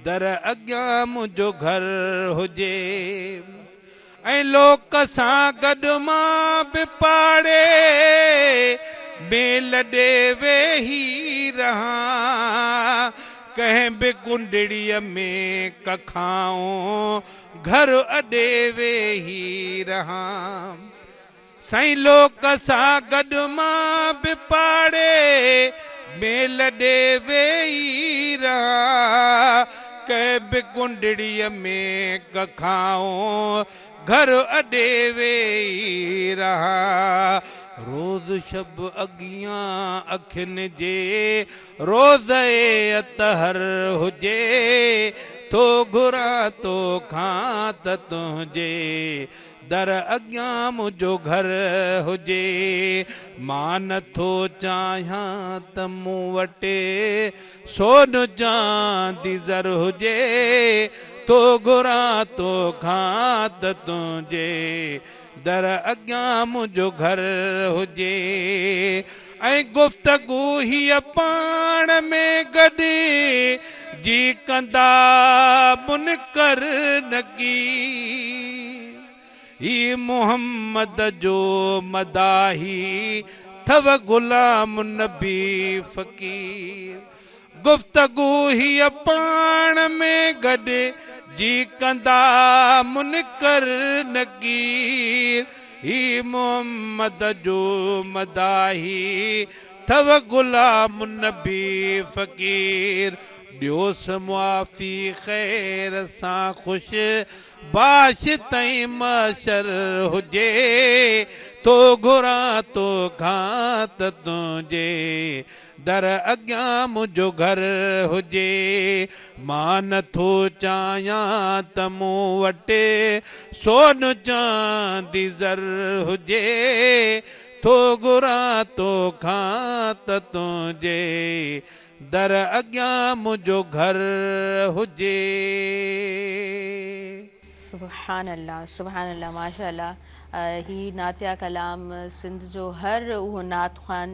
در اڳيان منهنجو گهر هجي. ۽ لوڪ سان گڏ مان به پاڙي ۾ لڏي ويهي رهان، ڪنهن به ڪنڊڙيءَ ۾ ڪکائون گهر اڏي ويهي رهان. سائين لوڪ سان گڏ مان به پاڙي ۾ لڏي ويهي رهان، ڪنهن به ڪنڊڙيءَ ۾ ڪکائون گهر اڏي ويهي رهان. روز شب اڳيان اکين جي روز اطهر هجي، ٿو گهران توکان ته تنهنجي در اڳيان منهنجو گهر هجي. مان نٿو چاهيان ته مون وٽ سون چاندي زر هجي، ٿو گهران توکان ته تنهنجي در اڳيان منهنجو گهر هجي. ۽ گفتگو هيءَ پاڻ ۾ گڏ جي ڪندا منڪر نڪير، هي محمد جو مداحي اٿو غلام نبي فقير. گفتگو هيءَ پاڻ ۾ گڏ جي ڪندا منڪر نڪير، هي محمد جو مداحي اٿو غلام نبي فقير. ڏيوس معافي خير سان خوش باش تائين مشر هجي، ٿو گهران توکان ته تنهنجي در اڳيان منهنجو گهر هجي. مان نٿو چاهيان ته مون وٽ سون چاندي زر هجي، ٿو گهران توکان ته تنهنجي در اڳيان منهنجو گهر هجي. سبحان الله سبحان الله ماشاء الله هي نعتيه ڪلام سنڌ جو هر اهو نعت خوان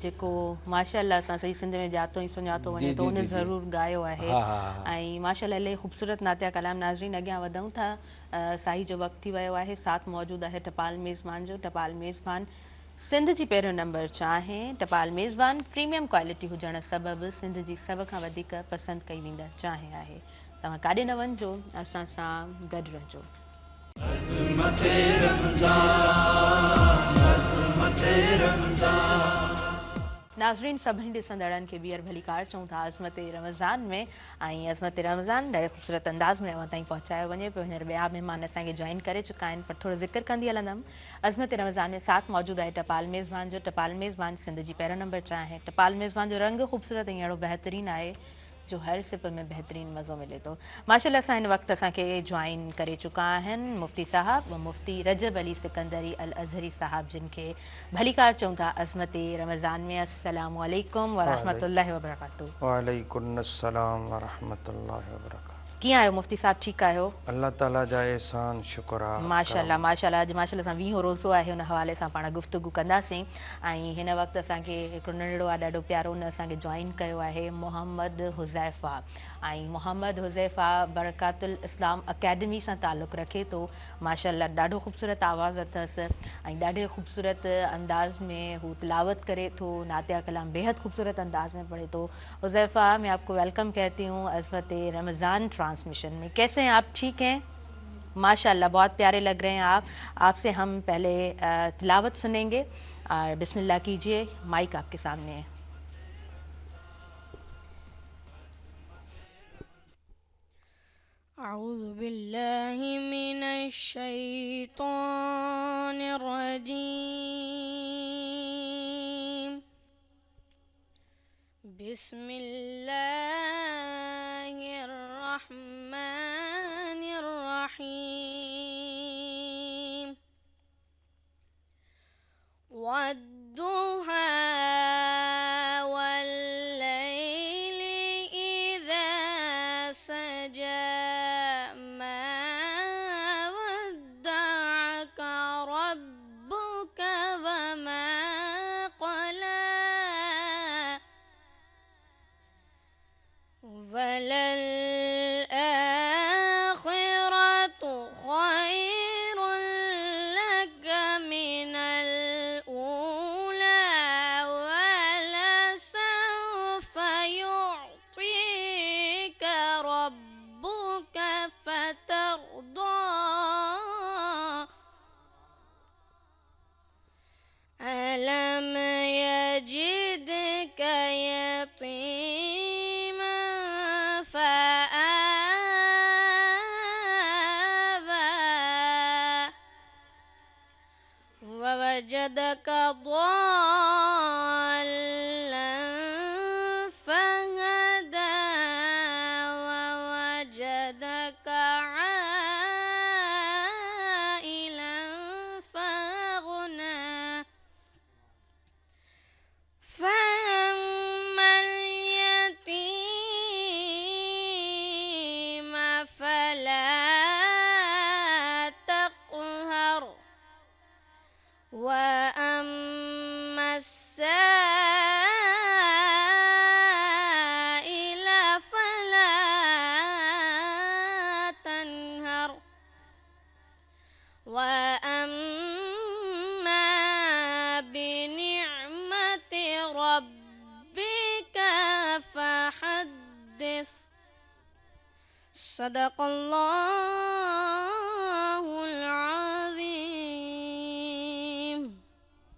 جيڪو ماشاء الله سان سڄي سنڌ ۾ ڄاتو ۽ سڃاتو وڃي ٿو ان ضرور ڳايو آهي ۽ ماشاء الله الاهي خوبصورت نعتيه ڪلام ناظرين اڳيان وڌون ٿا ساهي جو وقت ٿي ويو آهي ساٿ موجود آهي ٽپال ميزبان جو ٽپال ميزبان سنڌ جي پهريون نمبر چانهه ٽپال ميزبان پريميم ڪوالٽي هجڻ سبب سنڌ جي سڀ کان وڌيڪ پسند ڪئي ويندڙ چانهه آهي توهان ڪاڏي نه وڃجو اسان سان گڏ رهجو. عظمت رمضان عظمت رمضان. ناظرين سڀني ڏسندڙن کي ٻيهر ڀليڪار چئون ٿا عظمت رمضان ۾ ۽ عظمت رمضان ڏاڍي خوبصورت انداز ۾ اوهان تائين پهچايو وڃي پيو هينئر ٻيا مهمان اسان کي جوائن ڪري چڪا آهن پر ٿورو ذڪر ڪندي هلندم عظمت رمضان ۾ ساٿ موجود آهي ٽپال ميزبان جو ٽپال ميزبان سنڌ جي پهريون نمبر چانهه ٽپال ميزبان جو رنگ خوبصورت ۽ اهڙو بهترين آهي جو هر سپ ۾ بهترين مزو ملي ٿو. ماشاءالله سان هن وقت اسان کي جوائن ڪري چڪا آهن مفتي صاحب مفتي رجب علي سڪندري الازهري صاحب جن کي ڀليڪار چئون ٿا عظمت رمضان ۾ السلام عليڪم ورحمة الله وبرڪاته. وعليڪم السلام ورحمة الله وبرڪاته. ڪيئن آهيو مفتي صاحب ٺيڪ آهيو. الله تعالي جا احسان شڪر آ. ماشاءالله ماشاءالله اڄ ماشاءالله سان ويهون روزو آهي ان حوالي سان پاڻ گفتگو ڪنداسين ۽ هن وقت اسان کي هڪڙو ننڍڙو آ ڏاڍو پيارو ان اسان کي جوائن ڪيو آهي محمد حذيفه ۽ محمد حذيفه برڪات الاسلام اڪيڊمي سان تعلق رکي ٿو ماشاءالله ڏاڍو خوبصورت آواز اٿس ۽ ڏاڍي خوبصورت انداز ۾ هو تلاوت ڪري ٿو نعتيه ڪلام بيحد خوبصورت انداز ۾ پڙهي ٿو حذيفه مين آپ کو ويلڪم ڪهتي هون عظمت رمضان ٽرانسميشن ۾ ڪيسي هين آپ ٺيڪ هين ماشاءالله بهت پياري لگ رهي هين آپ آپ سي هم پهلي تلاوت سنينگي اور بسم الله ڪيجئي مائيڪ آپ ڪي سامني هي. اعوذ بالله من الشيطان الرجيم بسم الله الرحمن الرحيم والضحى والليل إذا سجى ما ودعك ربك وما قلى وللآخرة خير لك من الأولى ولسوف يعطيك ربك فترضى ألم يجدك يتيما فآوى ووجدك ضالا فهدى ووجدك عائلا فأغنى فأما اليتيم فلا تقهر وأما السائل فلا تنهر وأما بنعمة ربك فحدث صدق الله العظيم.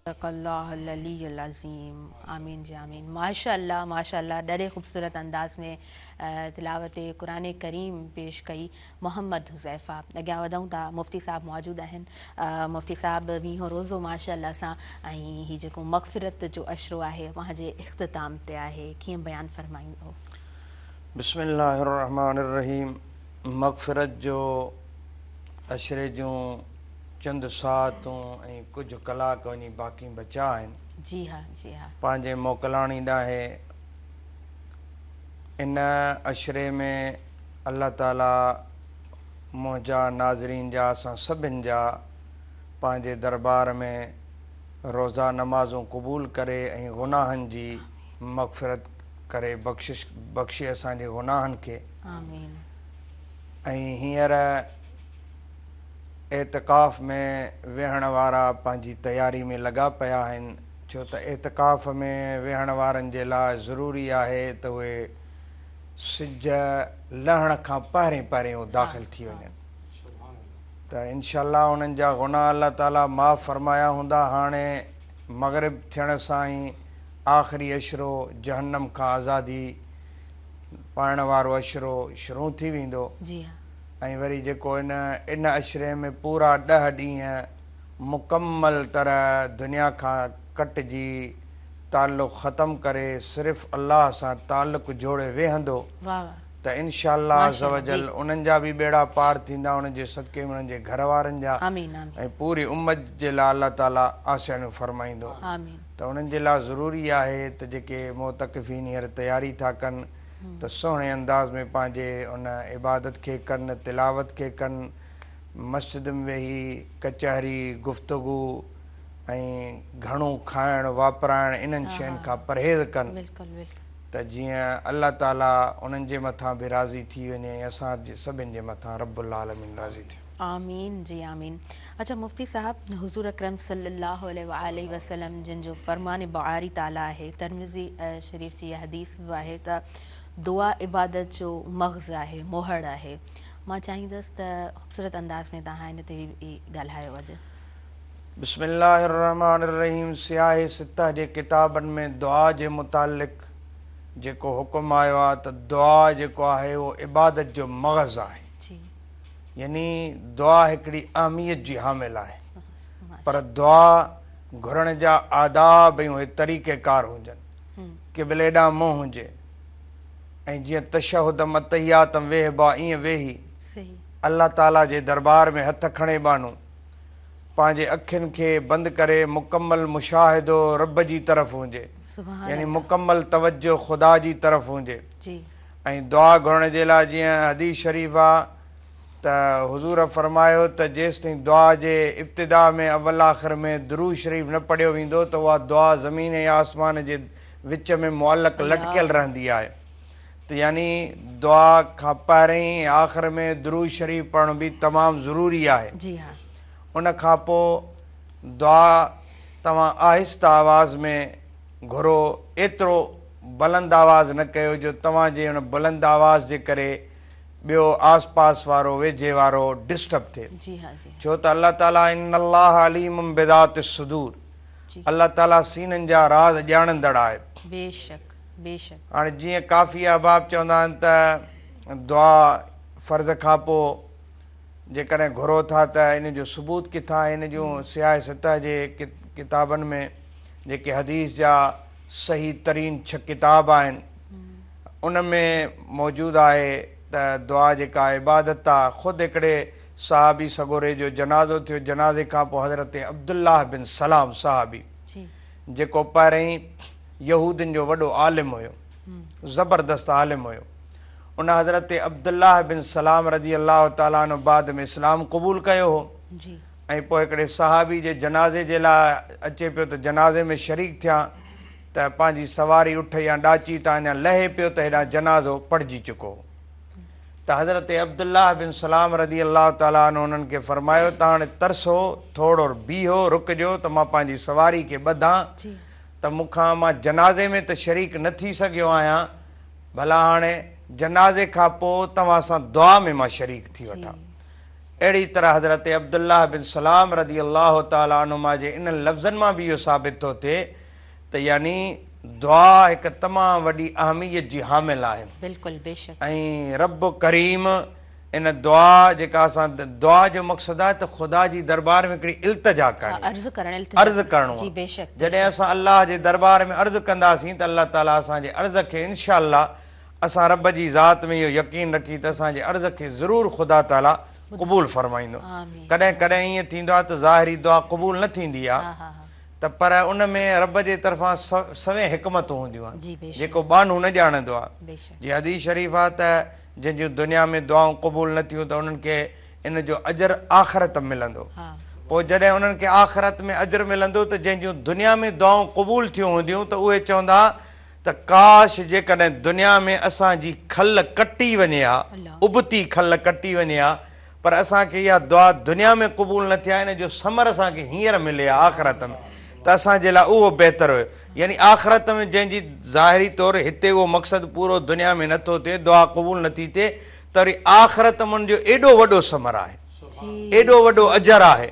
صدق الله العلي العظيم آمين جي آمين ماشاء الله ماشاء الله ڏاڍي خوبصورت انداز ۾ تلاوت قرآن ڪريم پيش ڪئي محمد حذيفه اڳيان وڌون ٿا مفتي صاحب موجود آهن مفتي صاحب ويهون روزو ماشاء الله سان ۽ هي جيڪو مغفرت جو عشرو آهي اوهان جي اختتام تي آهي ڪيئن بيان فرمائيندو. بسم الله الرحمٰن الرحيم مغفرت جو عشري جون چند ساعتون ۽ ڪجهه ڪلاڪ وڃي باقي بچا آهن. جي ها جي ها. پنهنجي موڪلاڻي ڏانهن ان عشري ۾ الله تعالي منهنجا ناظرين جا اسان سڀن جا پنهنجي دربار ۾ روزا نمازون قبول ڪري ۽ گناهن جي مغفرت ڪري بخشش بخشي اسان جي گناهن کي. آمين. ۽ هينئر اعتڪاف ۾ ويهڻ وارا پنهنجي تياري ۾ لڳا پيا آهن ڇو ته اعتڪاف ۾ ويهڻ وارن جي لاء ضروري آهي ته اهي سج لهڻ کان پهرين پهرين اهو داخل ٿي وڃن ته انشاء الله انهن جا گناهه الله تعالي معاف فرمايا هوندا هاڻي مغرب ٿيڻ سان ئي آخري عشرو جهنم کان آزادي پائڻ وارو عشرو شروع ٿي ويندو ۽ وري جيڪو ان ان عشري ۾ پورا ڏهه ڏينهن مڪمل طرح دنيا کان ڪٽجي تعلق ختم ڪري صرف الله سان تعلق جوڙي ويهندو ته انشاء الله عزوجل انهن جا به ٻيڙا پار ٿيندا انهن جي صدقي ۾ انهن جي گهر وارن جا ۽ پوري امت جي لاء الله تعالي آسانيون فرمائيندو ته انهن جي لاء ضروري آهي ته جيڪي معتڪفين هينئر تياري ٿا ڪن ته سهڻي انداز ۾ پنهنجي ان عبادت کي ڪن تلاوت کي ڪن مسجد ۾ ويهي ڪچهري گفتگو ۽ گهڻو کائڻ واپرائڻ انهن شين کان پرهيز ڪن ته جيئن الله تعالي انهن جي مٿان به راضي ٿي وڃي ۽ اسان سڀن جي مٿان رب العالمين راضي ٿئي. آمين جي آمين. اڇا مفتي صاحب حضور اڪرم صلي الله عليه واٰله وسلم جن جو فرمان باري تعاليٰ آهي ترمذي شريف جي اها حديث به آهي ته دعا عبادت جو مغز آهي مهڙ آهي مان چاهيندس ته خوبصورت انداز ۾ توهان ان تي به ڳالهايو اڄ. بسم الله الرحمٰن الرحيم صحاح سته جي ڪتابن ۾ دعا جي متعلق جيڪو حڪم آيو آهي ته دعا جيڪو آهي اهو عبادت جو مغز آهي يعني دعا هڪڙي اهميت جي حامل آهي پر دعا گهرڻ جا آداب ۽ اهي طريقه ڪار هجن قبلي ڏانهن منهن هجي ۽ جيئن تشهد ۾ التحيات ۾ ويهبو آهي ائين ويهي الله تعالي جي دربار ۾ هٿ کڻي ٻانهون پنهنجي اکين کي بند ڪري مڪمل مشاهدو رب جي طرف هجي يعني مڪمل توجه خدا جي طرف هجي ۽ دعا گهرڻ جي لاء جيئن حديث شريف آ ته حضور فرمايو ته جيستائين دعا جي ابتدا ۾ اول آخر ۾ درود شريف نه پڙهيو ويندو ته اها دعا زمين ۽ آسمان جي وچ ۾ معلق لٽڪيل رهندي آهي ته يعني دعا کان پهرين ۽ آخر ۾ درود شريف پڙهڻ به تمام ضروري آهي. جي ها. ان کان پوء دعا توهان آهسته آواز ۾ گهرو ايترو بلند آواز نه ڪيو جو توهان جي ان بلند آواز جي ڪري ٻيو آس پاس وارو ويجهي وارو ڊسٽرب ٿئي. جي ها جي ها. ڇو ته الله تعالي ان الله عليم بذات الصدور الله تعالي سينن جا راز ڄاڻندڙ آهي. بيشڪ. بيشڪ. هاڻي جيئن ڪافي احباب چوندا آهن ته دعا فرض کان پوء جيڪڏهن گهرو ٿا ته ان جو ثبوت ڪٿان آهي ان جون صحاح سته جي ڪتابن ۾ جيڪي حديث جا صحيح ترين ڇهه ڪتاب آهن ان ۾ موجود آهي ته دعا جيڪا عبادت آ خود هڪڙي صحابي سڳوري جو جنازو ٿيو جنازي کان پوء حضرت عبدالله بن سلام صحابي جيڪو پهرئين يهودين جو وڏو عالم هيو، زبردست عالم هيو. ان حضرت عبدالله بن سلام رضي الله تعالٰي عنه بعد ۾ اسلام قبول ڪيو هو ۽ پوء هڪڙي صحابي جي جنازي جي لاء اچي پيو ته جنازي ۾ شريڪ ٿيان ته پنهنجي سواري اٺ يا ڏاچي تان اڃا لهي پيو ته هيڏانهن جنازو پڙهجي چڪو هو ته حضرت عبدالله بن سلام رضي الله تعالٰي عنه انهن کي فرمايو ته هاڻي ترسو ٿورو بيهو رڪجو ته مان پنهنجي سواري کي ٻڌان ته مون کان مان جنازي ۾ ته شريڪ نه ٿي سگهيو آهيان، ڀلا هاڻي جنازي کان پوء توهان سان دعا ۾ مان شريڪ ٿي وٺان. اهڙي طرح حضرت عبدالله بن سلام رضي الله تعالٰي عنهما جي انهن لفظن مان به اهو ثابت ٿو ٿئي ته يعني دعا هڪ تمام وڏي اهميت جي حامل آهي. بلڪل بيشڪ. ۽ رب ڪريم ان دعا جيڪا اسان دعا جو مقصد آهي ته خدا جي دربار ۾ هڪڙي التجا ڪرڻي عرض ڪرڻ التجا عرض ڪرڻو جي بيشڪ جڏهن اسان الله جي دربار ۾ عرض ڪنداسين ته الله تعالي اسان جي عرض کي انشاء الله اسان رب جي ذات ۾ اهو يقين رکي ته اسان جي عرض کي ضرور خدا تعالي قبول فرمائيندو ڪڏهن ڪڏهن ائين ٿيندو آهي ته ظاهري دعا قبول نه ٿيندي آهي ته پر ان ۾ رب جي طرفان سوين حڪمتون هونديون آهن جيڪو ٻانهو نه ڄاڻندو آهي جي حديث شريف آهي ته جن جون دنيا ۾ دعائون قبول نه ٿيون ته انهن کي ان جو اجر آخرت ۾ ملندو. پوء جڏهن انهن کي آخرت ۾ اجر ملندو ته جن جون دنيا ۾ دعائون قبول ٿيون هونديون ته اهي چوندا ته ڪاش جيڪڏهن دنيا ۾ اسان جي کل ڪٽي وڃي ها، ابتي کل ڪٽي وڃي ها، پر اسان کي اها دعا دنيا ۾ قبول نه ٿي آهي ان جو ثمر اسان کي هينئر ملي ها آخرت ۾ ته اسان جي لاء اهو بهتر هيو. يعني آخرت ۾ جنهن جي ظاهري طور هتي اهو مقصد پورو دنيا ۾ نه ٿو ٿئي، دعا قبول نه ٿي ٿئي ته وري آخرت ۾ ان جو ايڏو وڏو ثمر آهي، ايڏو وڏو اجر آهي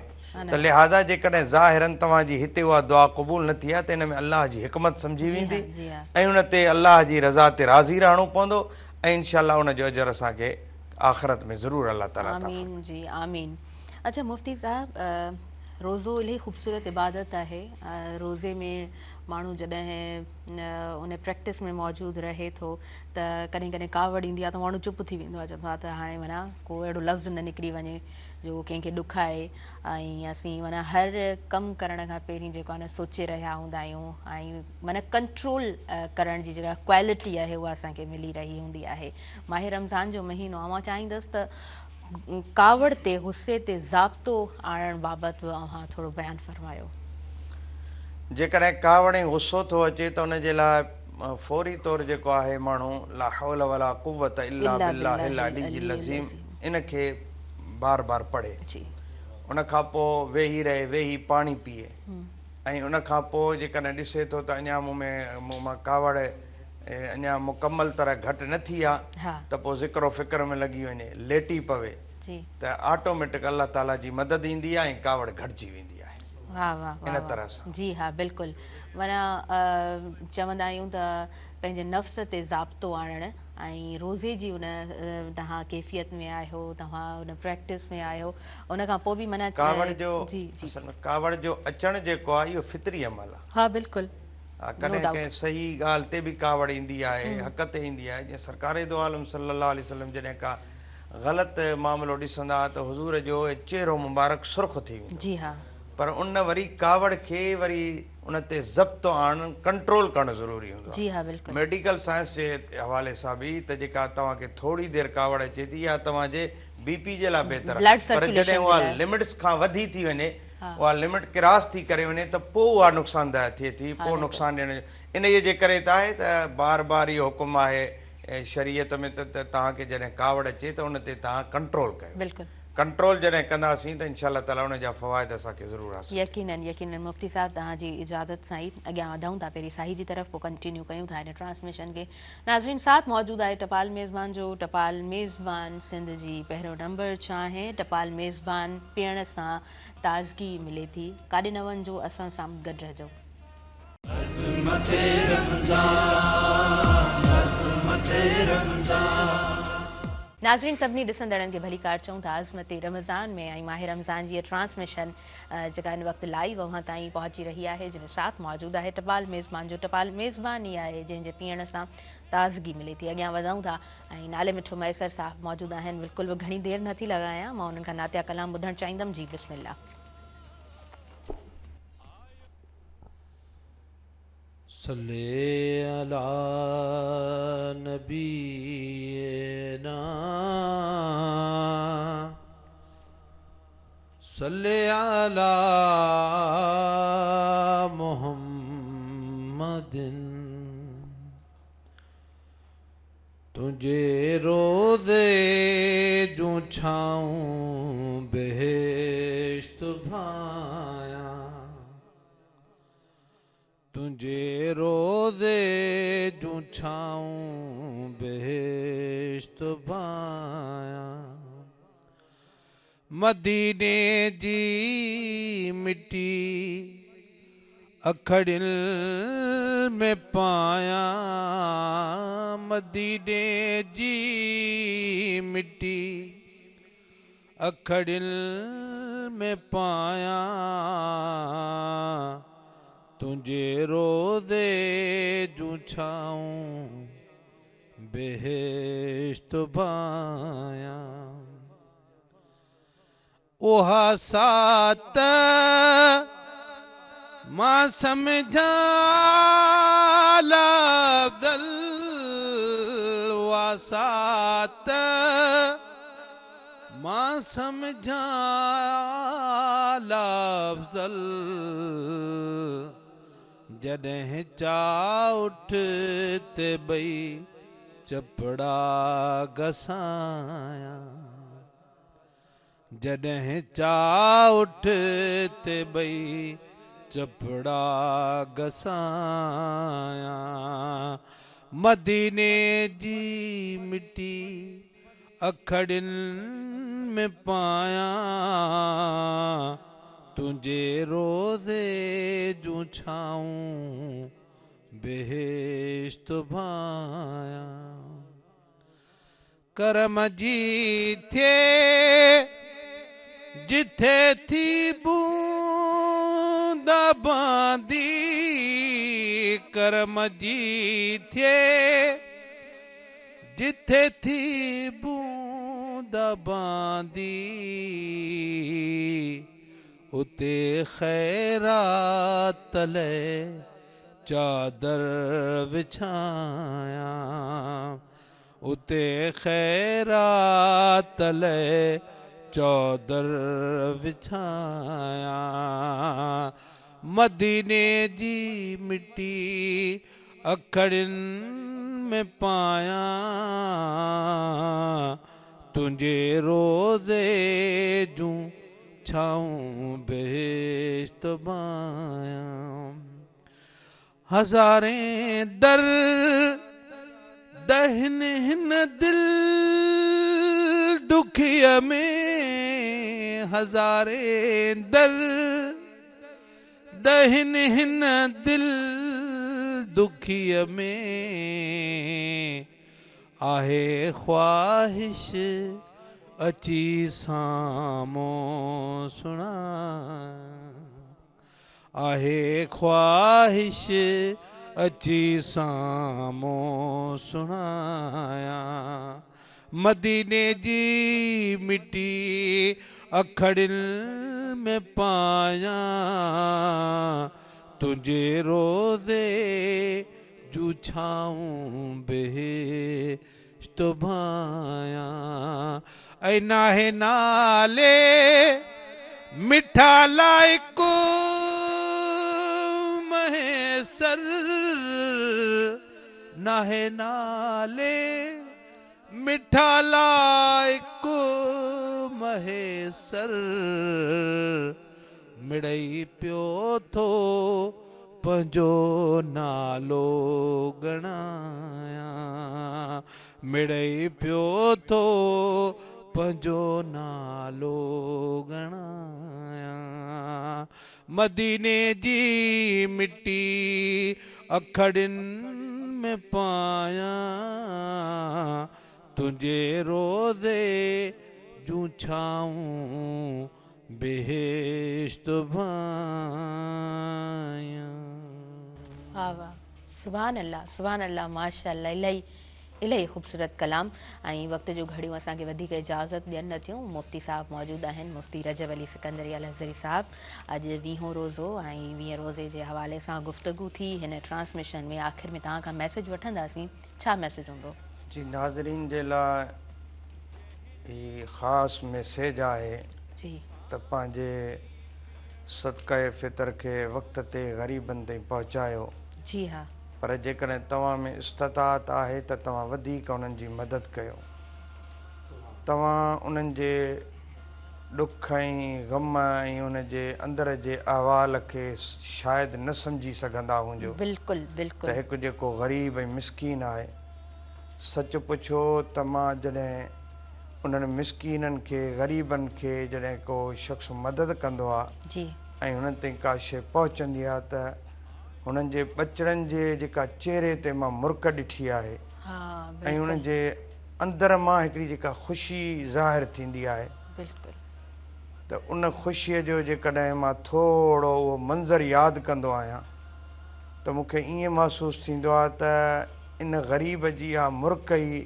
ته لهٰذا جيڪڏهن ظاهراً توهان جي هتي اها دعا قبول نه ٿي آهي ته ان ۾ الله جي حڪمت سمجهي ويندي ۽ ان تي الله جي رضا تي راضي رهڻو پوندو ۽ انشاء الله ان جو اجر اسان کي آخرت ۾ ضرور الله تعالي عطا فرمائيندو. آمين جي آمين. اڇا مفتي صاحب روزو الاهي خوبصورت عبادت آهي روزي ۾ ماڻهو جڏهن ان پريڪٽس ۾ موجود رهي ٿو ته ڪڏهن ڪڏهن ڪاوڙ ايندي آهي ته ماڻهو چپ ٿي ويندو آهي چوندو آهي ته هاڻي معنيٰ ڪو اهڙو لفظ نه نڪري وڃي جو ڪنهن کي ڏکائي ۽ اسين معنيٰ هر ڪم ڪرڻ کان پهرين جيڪو آهي نه سوچي رهيا هوندا آهيون ۽ معنيٰ ڪنٽرول ڪرڻ جي جيڪا ڪوالٽي آهي اها اسان کي ملي رهي هوندي آهي. ماهه رمضان جو مهينو آهي مان چاهيندس ته ڪاوڙ تي غصي تي ضابطو آڻڻ بابت به اوهان ٿورو بيان فرمايو. جيڪڏهن ڪاوڙ ۽ غصو ٿو اچي ته ان جي لاء فوري طور جيڪو آهي ماڻهو لا حول ولا قوت الا بالله العلي العظيم ان کي بار بار پڙهي ان کان پوء ويهي رهي ويهي پاڻي پيئي ۽ ان کان پوء جيڪڏهن ڏسي ٿو ته اڃا مون ۾ مون مان ڪاوڙ اڃا مڪمل طرح گهٽ نه ٿي آ ته پوء ذڪر و فڪر ۾ لڳي وڃي، ليٽي پوي ته آٽوميٽڪ الله تعالي جي مدد ايندي آ ۽ ڪاوڙ گهٽجي ويندي آهي. واه واه واه ان طرح سان. جي ها بلڪل معنيٰ چوندا آهيون ته پنهنجي نفس تي ضابطو آڻڻ ۽ روزي جي ان توهان ڪيفيت ۾ آهيو توهان ان پريڪٽس ۾ آهيو ان کان پوء به معنيٰ ڪاوڙ جو جي جي اصل ۾ ڪاوڙ جو اچڻ جيڪو آ اهو فطري عمل آ. ها بلڪل. ها ڪڏهن ڪنهن صحيح ڳالهه تي به ڪاوڙ ايندي آهي، حق تي ايندي آهي، جيئن سرڪار دو عالم صلي الله عليه وسلم جڏهن ڪا غلط معاملو ڏسندا ها ته حضور جو چهرو مبارڪ سرخ ٿي ويندو جي ها. پر ان وري ڪاوڙ کي وري ان تي ضبط آڻڻ ڪنٽرول ڪرڻ ضروري هوندو جي آهي. ها بلڪل. ميڊيڪل سائنس جي حوالي سان به ته جيڪا توهان کي ٿوري دير ڪاوڙ اچي ٿي اها توهان جي بي پي جي لاء بهتر آهي بلڊ پر سرڪيوليشن جڏهن جي اها لاء. لمٽس کان وڌي ٿي وڃي اها لمٽ ڪراس ٿي ڪري وڃي ته پوء اها نقصانده ٿئي ٿي پوء نقصان ڏيڻ جو انهيء جي ڪري ته آهي ته بار بار اهو حڪم آهي شريعت ۾ ته توهان کي جڏهن ڪاوڙ اچي ته ان تي توهان ڪنٽرول ڪيو بلڪل ڪنٽرول جڏهن ڪنداسين ته انشاء الله تعالي ان جا فوائد اسان کي ضرور حاصل ٿيندا. يقينن يقينن مفتي صاحب توهان جي اجازت سان ئي اڳيان وڌون ٿا پهرين ساهي جي طرف پوء ڪنٽينيو ڪيون ٿا هن ٽرانسميشن کي ناظرين ساٿ موجود آهي ٽپال ميزبان جو ٽپال ميزبان سنڌ جي پهريون نمبر چانهه ٽپال ميزبان پيئڻ سان تازگي ملي ٿي ڪاڏي نه وڃجو اسان سان گڏ رهجو. عظمت رمضان عظمت رمضان. ناظرين سڀني ڏسندڙن کي ڀليڪار چئون ٿا عظمت رمضان ۾ ۽ ماهه رمضان جي ٽرانسميشن جيڪا هن وقت لائيو اوهان تائين پهچي رهي آهي جنهن ۾ ساٿ موجود آهي ٽپال ميزبان جو ٽپال ميزبان ئي آهي جنهن جي پيئڻ سان تازگي ملي ٿي اڳيان وڌون ٿا ۽ نالي مٺو مهيسر صاحب موجود آهن بلڪل به گهڻي دير نه ٿي لڳايان مان انهن کان نعتيه ڪلام ٻڌڻ چاهيندم جي بسم الله. صلي علي نبينا صلي علي محمد تنهنجي روضي جون ڇانئون بهشت ڀانيان تنهنجي روضي جون ڇانئون بهشت ڀانيان مديني جي مٽي اکڙين ۾ پايان مديني جي مٽي اکڙين ۾ پايان تنهنجي روضي جون ڇانئون بهشت ڀانيان. اها ساعت مان سمجهان لافضل اها پاسا ته مان سمجهان اعليٰ افضل جڏهن چا اٺ تي ٻئي چپڙا گسايان جڏهن چا اٺ تي ٻئي چپڙا گسايان مديني جي مٽي اکڙين ۾ پايان تنهنجي روضي جون ڇائون بهشت ڀايان ڪرم جي ٿئي جٿي ٿي بوندا باندي ڪرم جي ٿئي جٿي ٿي بوندا باندي اتي خيرات لئي چادر وڇايان اتي خيرات لئي چادر وڇايان مديني جي مٽي اکڙين ۾ پايان تنهنجي روضي جون ڇائون بهشت ڀايان هزارين در دهن هن دل دکيء ۾ هزارين در دهن هن دل دکيء ۾ آهي خواهش اچي سامهون سڻا آهي خواهش اچي سامهون سڻايان مديني جي مٽي اکڙين ۾ پايان تنهنجي روضي جون ڇائون بهشت ڀايان ۽ ناهي نالي مٺا لائق مهيسر ناهي نالي مٺا لائق مهيسر مڙئي پيو ٿو پنهنجو نالو ڳڻايان مڙئي پيو ٿو پنهنجو نالو ڳڻايان مديني جي مٽي اکڙين ۾ پايان تنهنجي روضي جون ڇائون بهشت ڀايان. واهه واهه سبحان الله سبحان الله ماشاءالله الاهي الاهي خوبصورت ڪلام ۽ وقت جون گهڙيون اسان کي وڌيڪ اجازت ڏين نٿيون مفتي صاحب موجود آهن مفتي رجب علي سڪندري الازهري صاحب اڄ ويهون روزو ۽ ويهين روزي جي حوالي سان گفتگو ٿي هن ٽرانسميشن ۾ آخر ۾ توهان کان ميسيج وٺنداسين ڇا ميسيج هوندو؟ جي ناظرين جي لاء هي خاص ميسيج آهي ته پنهنجي صدقه فطر کي وقت تي غريبن تائين پهچايو. جي ها. پر جيڪڏهن توهان ۾ استطاعت آهي ته توهان وڌيڪ انهن جي مدد ڪيو. توهان انهن جي ڏک ۽ غم ۽ ان جي اندر جي احوال کي شايد نه سمجهي سگهندا هونجو بلڪل بلڪل. ته هڪ جيڪو غريب ۽ مسڪين آهي. سچ پڇو ته مان جڏهن انهن مسڪينن کي غريبن کي جڏهن ڪو شخص مدد ڪندو آ ۽ هنن تائين ڪا شيء پهچندي آ ته هنن جي ٻچڙن جي جيڪا چهري تي مان مرڪ ڏٺي آهي ۽ انهن جي اندر مان هڪڙي جيڪا خوشي ظاهر ٿيندي آهي ته ان خوشيء جو جيڪڏهن مان ٿورو اهو منظر ياد ڪندو آهيان ته مون کي ائين محسوس ٿيندو آهي ته ان غريب جي اها مرڪ ئي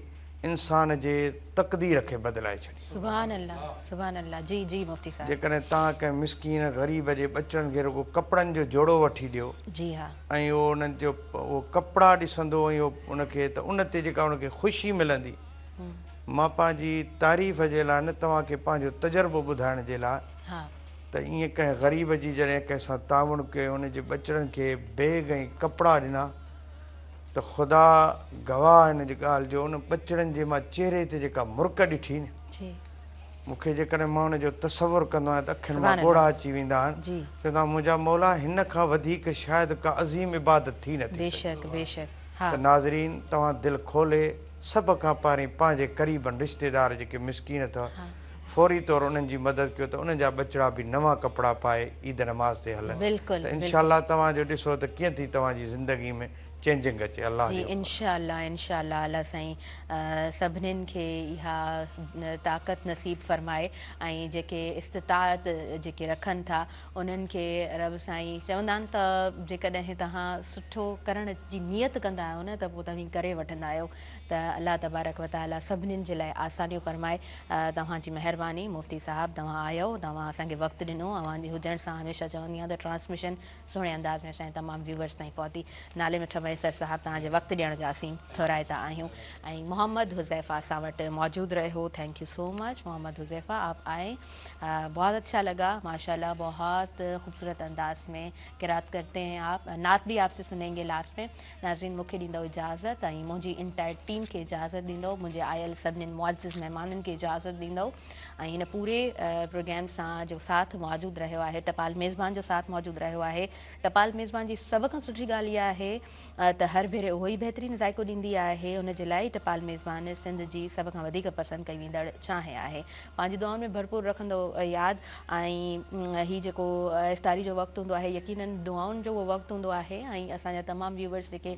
انسان جي تقدير کي بدلائي ڇڏيندو. سبحان الله سبحان الله جي جي مفتي صاحب. جيڪڏهن توهان ڪنهن مسڪين غريب جي ٻچڙن کي رڳو ڪپڙن جو جوڙو وٺي ڏيو جي ها. ۽ اهو انهن جو اهو ڪپڙا ڏسندو ۽ اهو ان کي ته ان تي جيڪا ان کي خوشي ملندي مان پنهنجي تعريف جي لاء نه توهان کي پنهنجو تجربو ٻڌائڻ جي لاء ها. ته ائين ڪنهن غريب جي جڏهن ڪنهن سان تعاون ڪيو ان جي ٻچڙن کي بيگ ۽ ڪپڙا ڏنا ته خدا گواهه هن جي ڳالهه جو ان ٻچڙن جي مان چهري تي جيڪا مرڪ ڏٺي نه مون کي جيڪڏهن مان ان جو تصور ڪندو آهيان ته اکين مان ڳوڙها اچي ويندا آهن چوندو آهيان منهنجا مولا هن کان وڌيڪ شايد ڪا عظيم عبادت ٿي نه ٿي سگهي ته ناظرين توهان دل کولي سڀ کان پهرين پنهنجي قريبن رشتيدار جيڪي مسڪين اٿو فوري طور انهن جي مدد ڪيو ته انهن جا ٻچڙا به نوان ڪپڙا پائي عيد نماز تي هلن ته انشاء الله توهان جو ڏسو ته ڪيئن ٿي توهان جي زندگي ۾ چينجنگ اچي الله جي جو حڪم. انشاء الله انشاء الله الله سائين سڀنين کي اها طاقت نصيب فرمائي ۽ جيڪي استطاعت جيڪي رکن ٿا انهن کي رب سائين چوندا آهن ته جيڪڏهن توهان سٺو ڪرڻ جي نيت ڪندا آهيو نه ته پوء توهين ڪري وٺندا آهيو ته الله تبارڪ وتعالي سڀنين جي لاء آسانيون فرمائي توهان جي مهرباني مفتي صاحب توهان آيو توهان اسان کي وقت ڏنو اوهان جي هجڻ سان هميشه چوندي آهيان ته ٽرانسميشن سهڻي انداز ۾ اسان جي تمام ويوورز تائين پهتي نالي مٺ مهيسر صاحب توهان جي وقت ڏيڻ جا اسين ٿورائتا آهيون ۽ محمد حذيفه اسان وٽ موجود رهيو thank you so much Muhammad Huzaifa آپ آئي بهت اچها لگا ماشاءالله بهت خوبصورت انداز ۾ قرات ڪرتي هين آپ نعت به آپ سي سنينگي لاسٽ ۾ ناظرين مون کي ڏيندؤ اجازت ۽ منهنجي انٽائر ٽيم کي اجازت ڏيندؤ منهنجي آيل سڀنين معزز مهمانن کي اجازت ڏيندؤ ۽ هن پوري پروگرام سان جو ساٿ موجود رهيو آهي ٽپال ميزبان جو ساٿ موجود رهيو آهي ٽپال ميزبان جي سڀ کان سٺي ڳالهه اها آهي ته هر ڀيري اهو ئي بهترين ذائقو ڏيندي آهي ان جي لاء ئي ٽپال ميزبان سنڌ جي سڀ کان وڌيڪ پسند ڪئي ويندڙ چانهه آهي پنهنجي دعائن ۾ ڀرپور رکندو ياد ۽ هي جيڪو افطاري جو وقت هوندو آهي يقينن دعائن جو اهو وقت هوندو آهي ۽ اسان جا تمام ويوورس جيڪي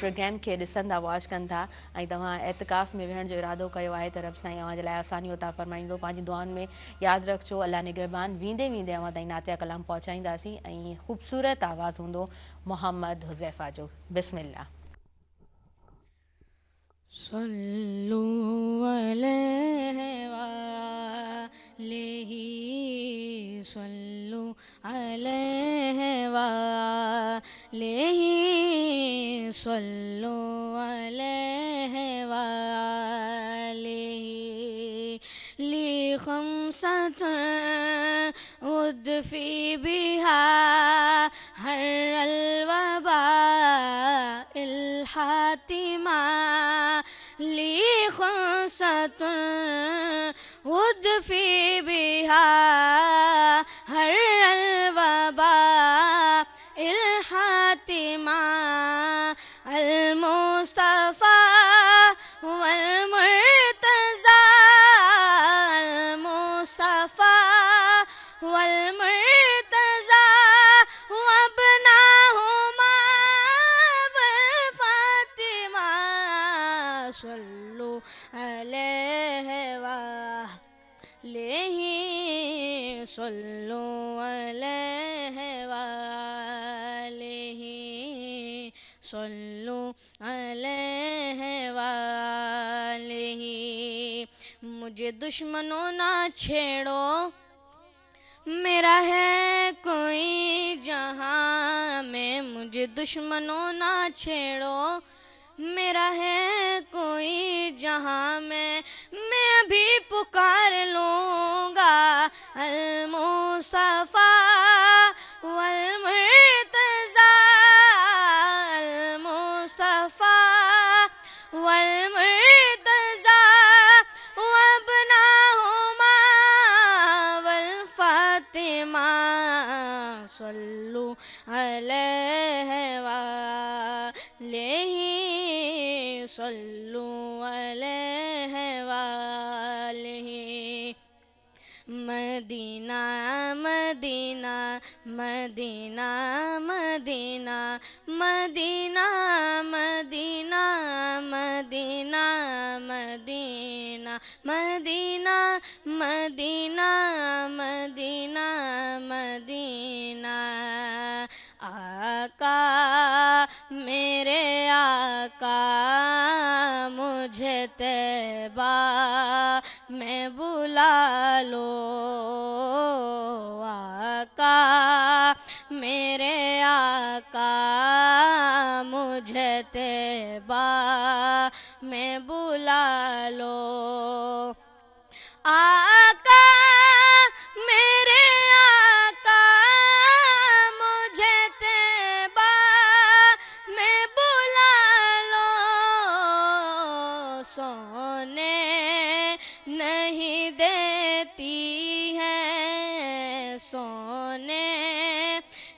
پروگرام کي ڏسن ٿا واچ ڪن ٿا ۽ توهان اعتڪاف ۾ ويهڻ جو ارادو ڪيو آهي ته رب سائين اوهان جي لاء آسانيون عطا فرمائيندو پنهنجي دعائن ۾ ياد رکجو الله نگهبان ويندي ويندي اوهان تائين نعتيه ڪلام پهچائينداسين ۽ خوبصورت آواز هوندو محمد حذيفه جو بسم الله. صلوا عليه وآله صلوا عليه وآله صلوا عليه وآله لي خمسة أدفي بها هر الوباء الحاتمة لي خمسة أدفي بها هر الوباء الحاتمة المصطفى والمرتضى المصطفى والمرتضى وابناهما بالفاطمة صلوا عليه وآله صلوا عليه وآله صلوا عليه وآله मुझे दुश्मनों ना छेड़ो मेरा है कोई जहां में मुझे दुश्मनों ना छेड़ो मेरा है कोई जहां में मैं अभी पुकार लूँगा अल-मुस्तफ़ा वल-मुर्तज़ा अल-मुस्तफ़ा वल-मुर्तज़ा वबनाहुमा वल-फातिमा सल्लु अलैहि वालिही सल्लु अलैहि वालिही Medina Medina Medina Medina Medina Medina Medina Medina Medina Medina Medina Medina आका मेरे आका मुझे तैबा में बुला लो। आका मेरे आका मुझे तैबा में बुला लो। आका मेरे आका मुझे तैबा में बुला लो। सोने नहीं देती है, सोने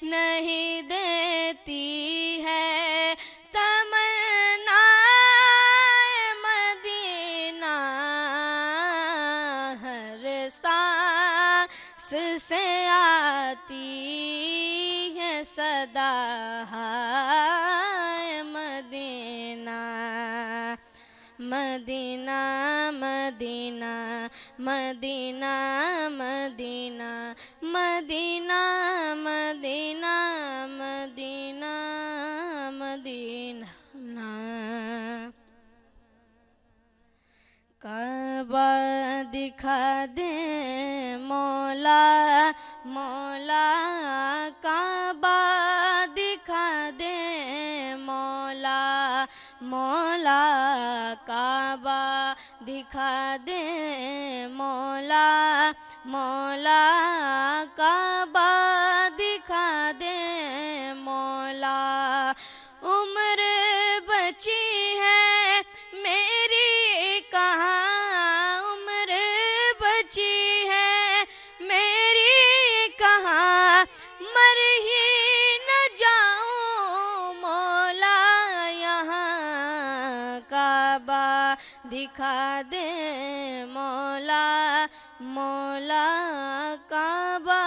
नहीं देती है तमन्ना मदीना। हर सांस से आती है सदा हाय Medina. Medina Medina Medina Medina Medina Medina Medina Medina. काबा दिखा दे मौला मौला, काबा दिखा दे मौला मौला, काबा दिखा दे मौला मौला, काबा दिखा दे मौला। उम्र बची है मेरी कहाँ, उम्र बची है मेरी कहाँ, मर ही न जाऊं मौला यहाँ। काबा दिखा दे मौला मौला, काबा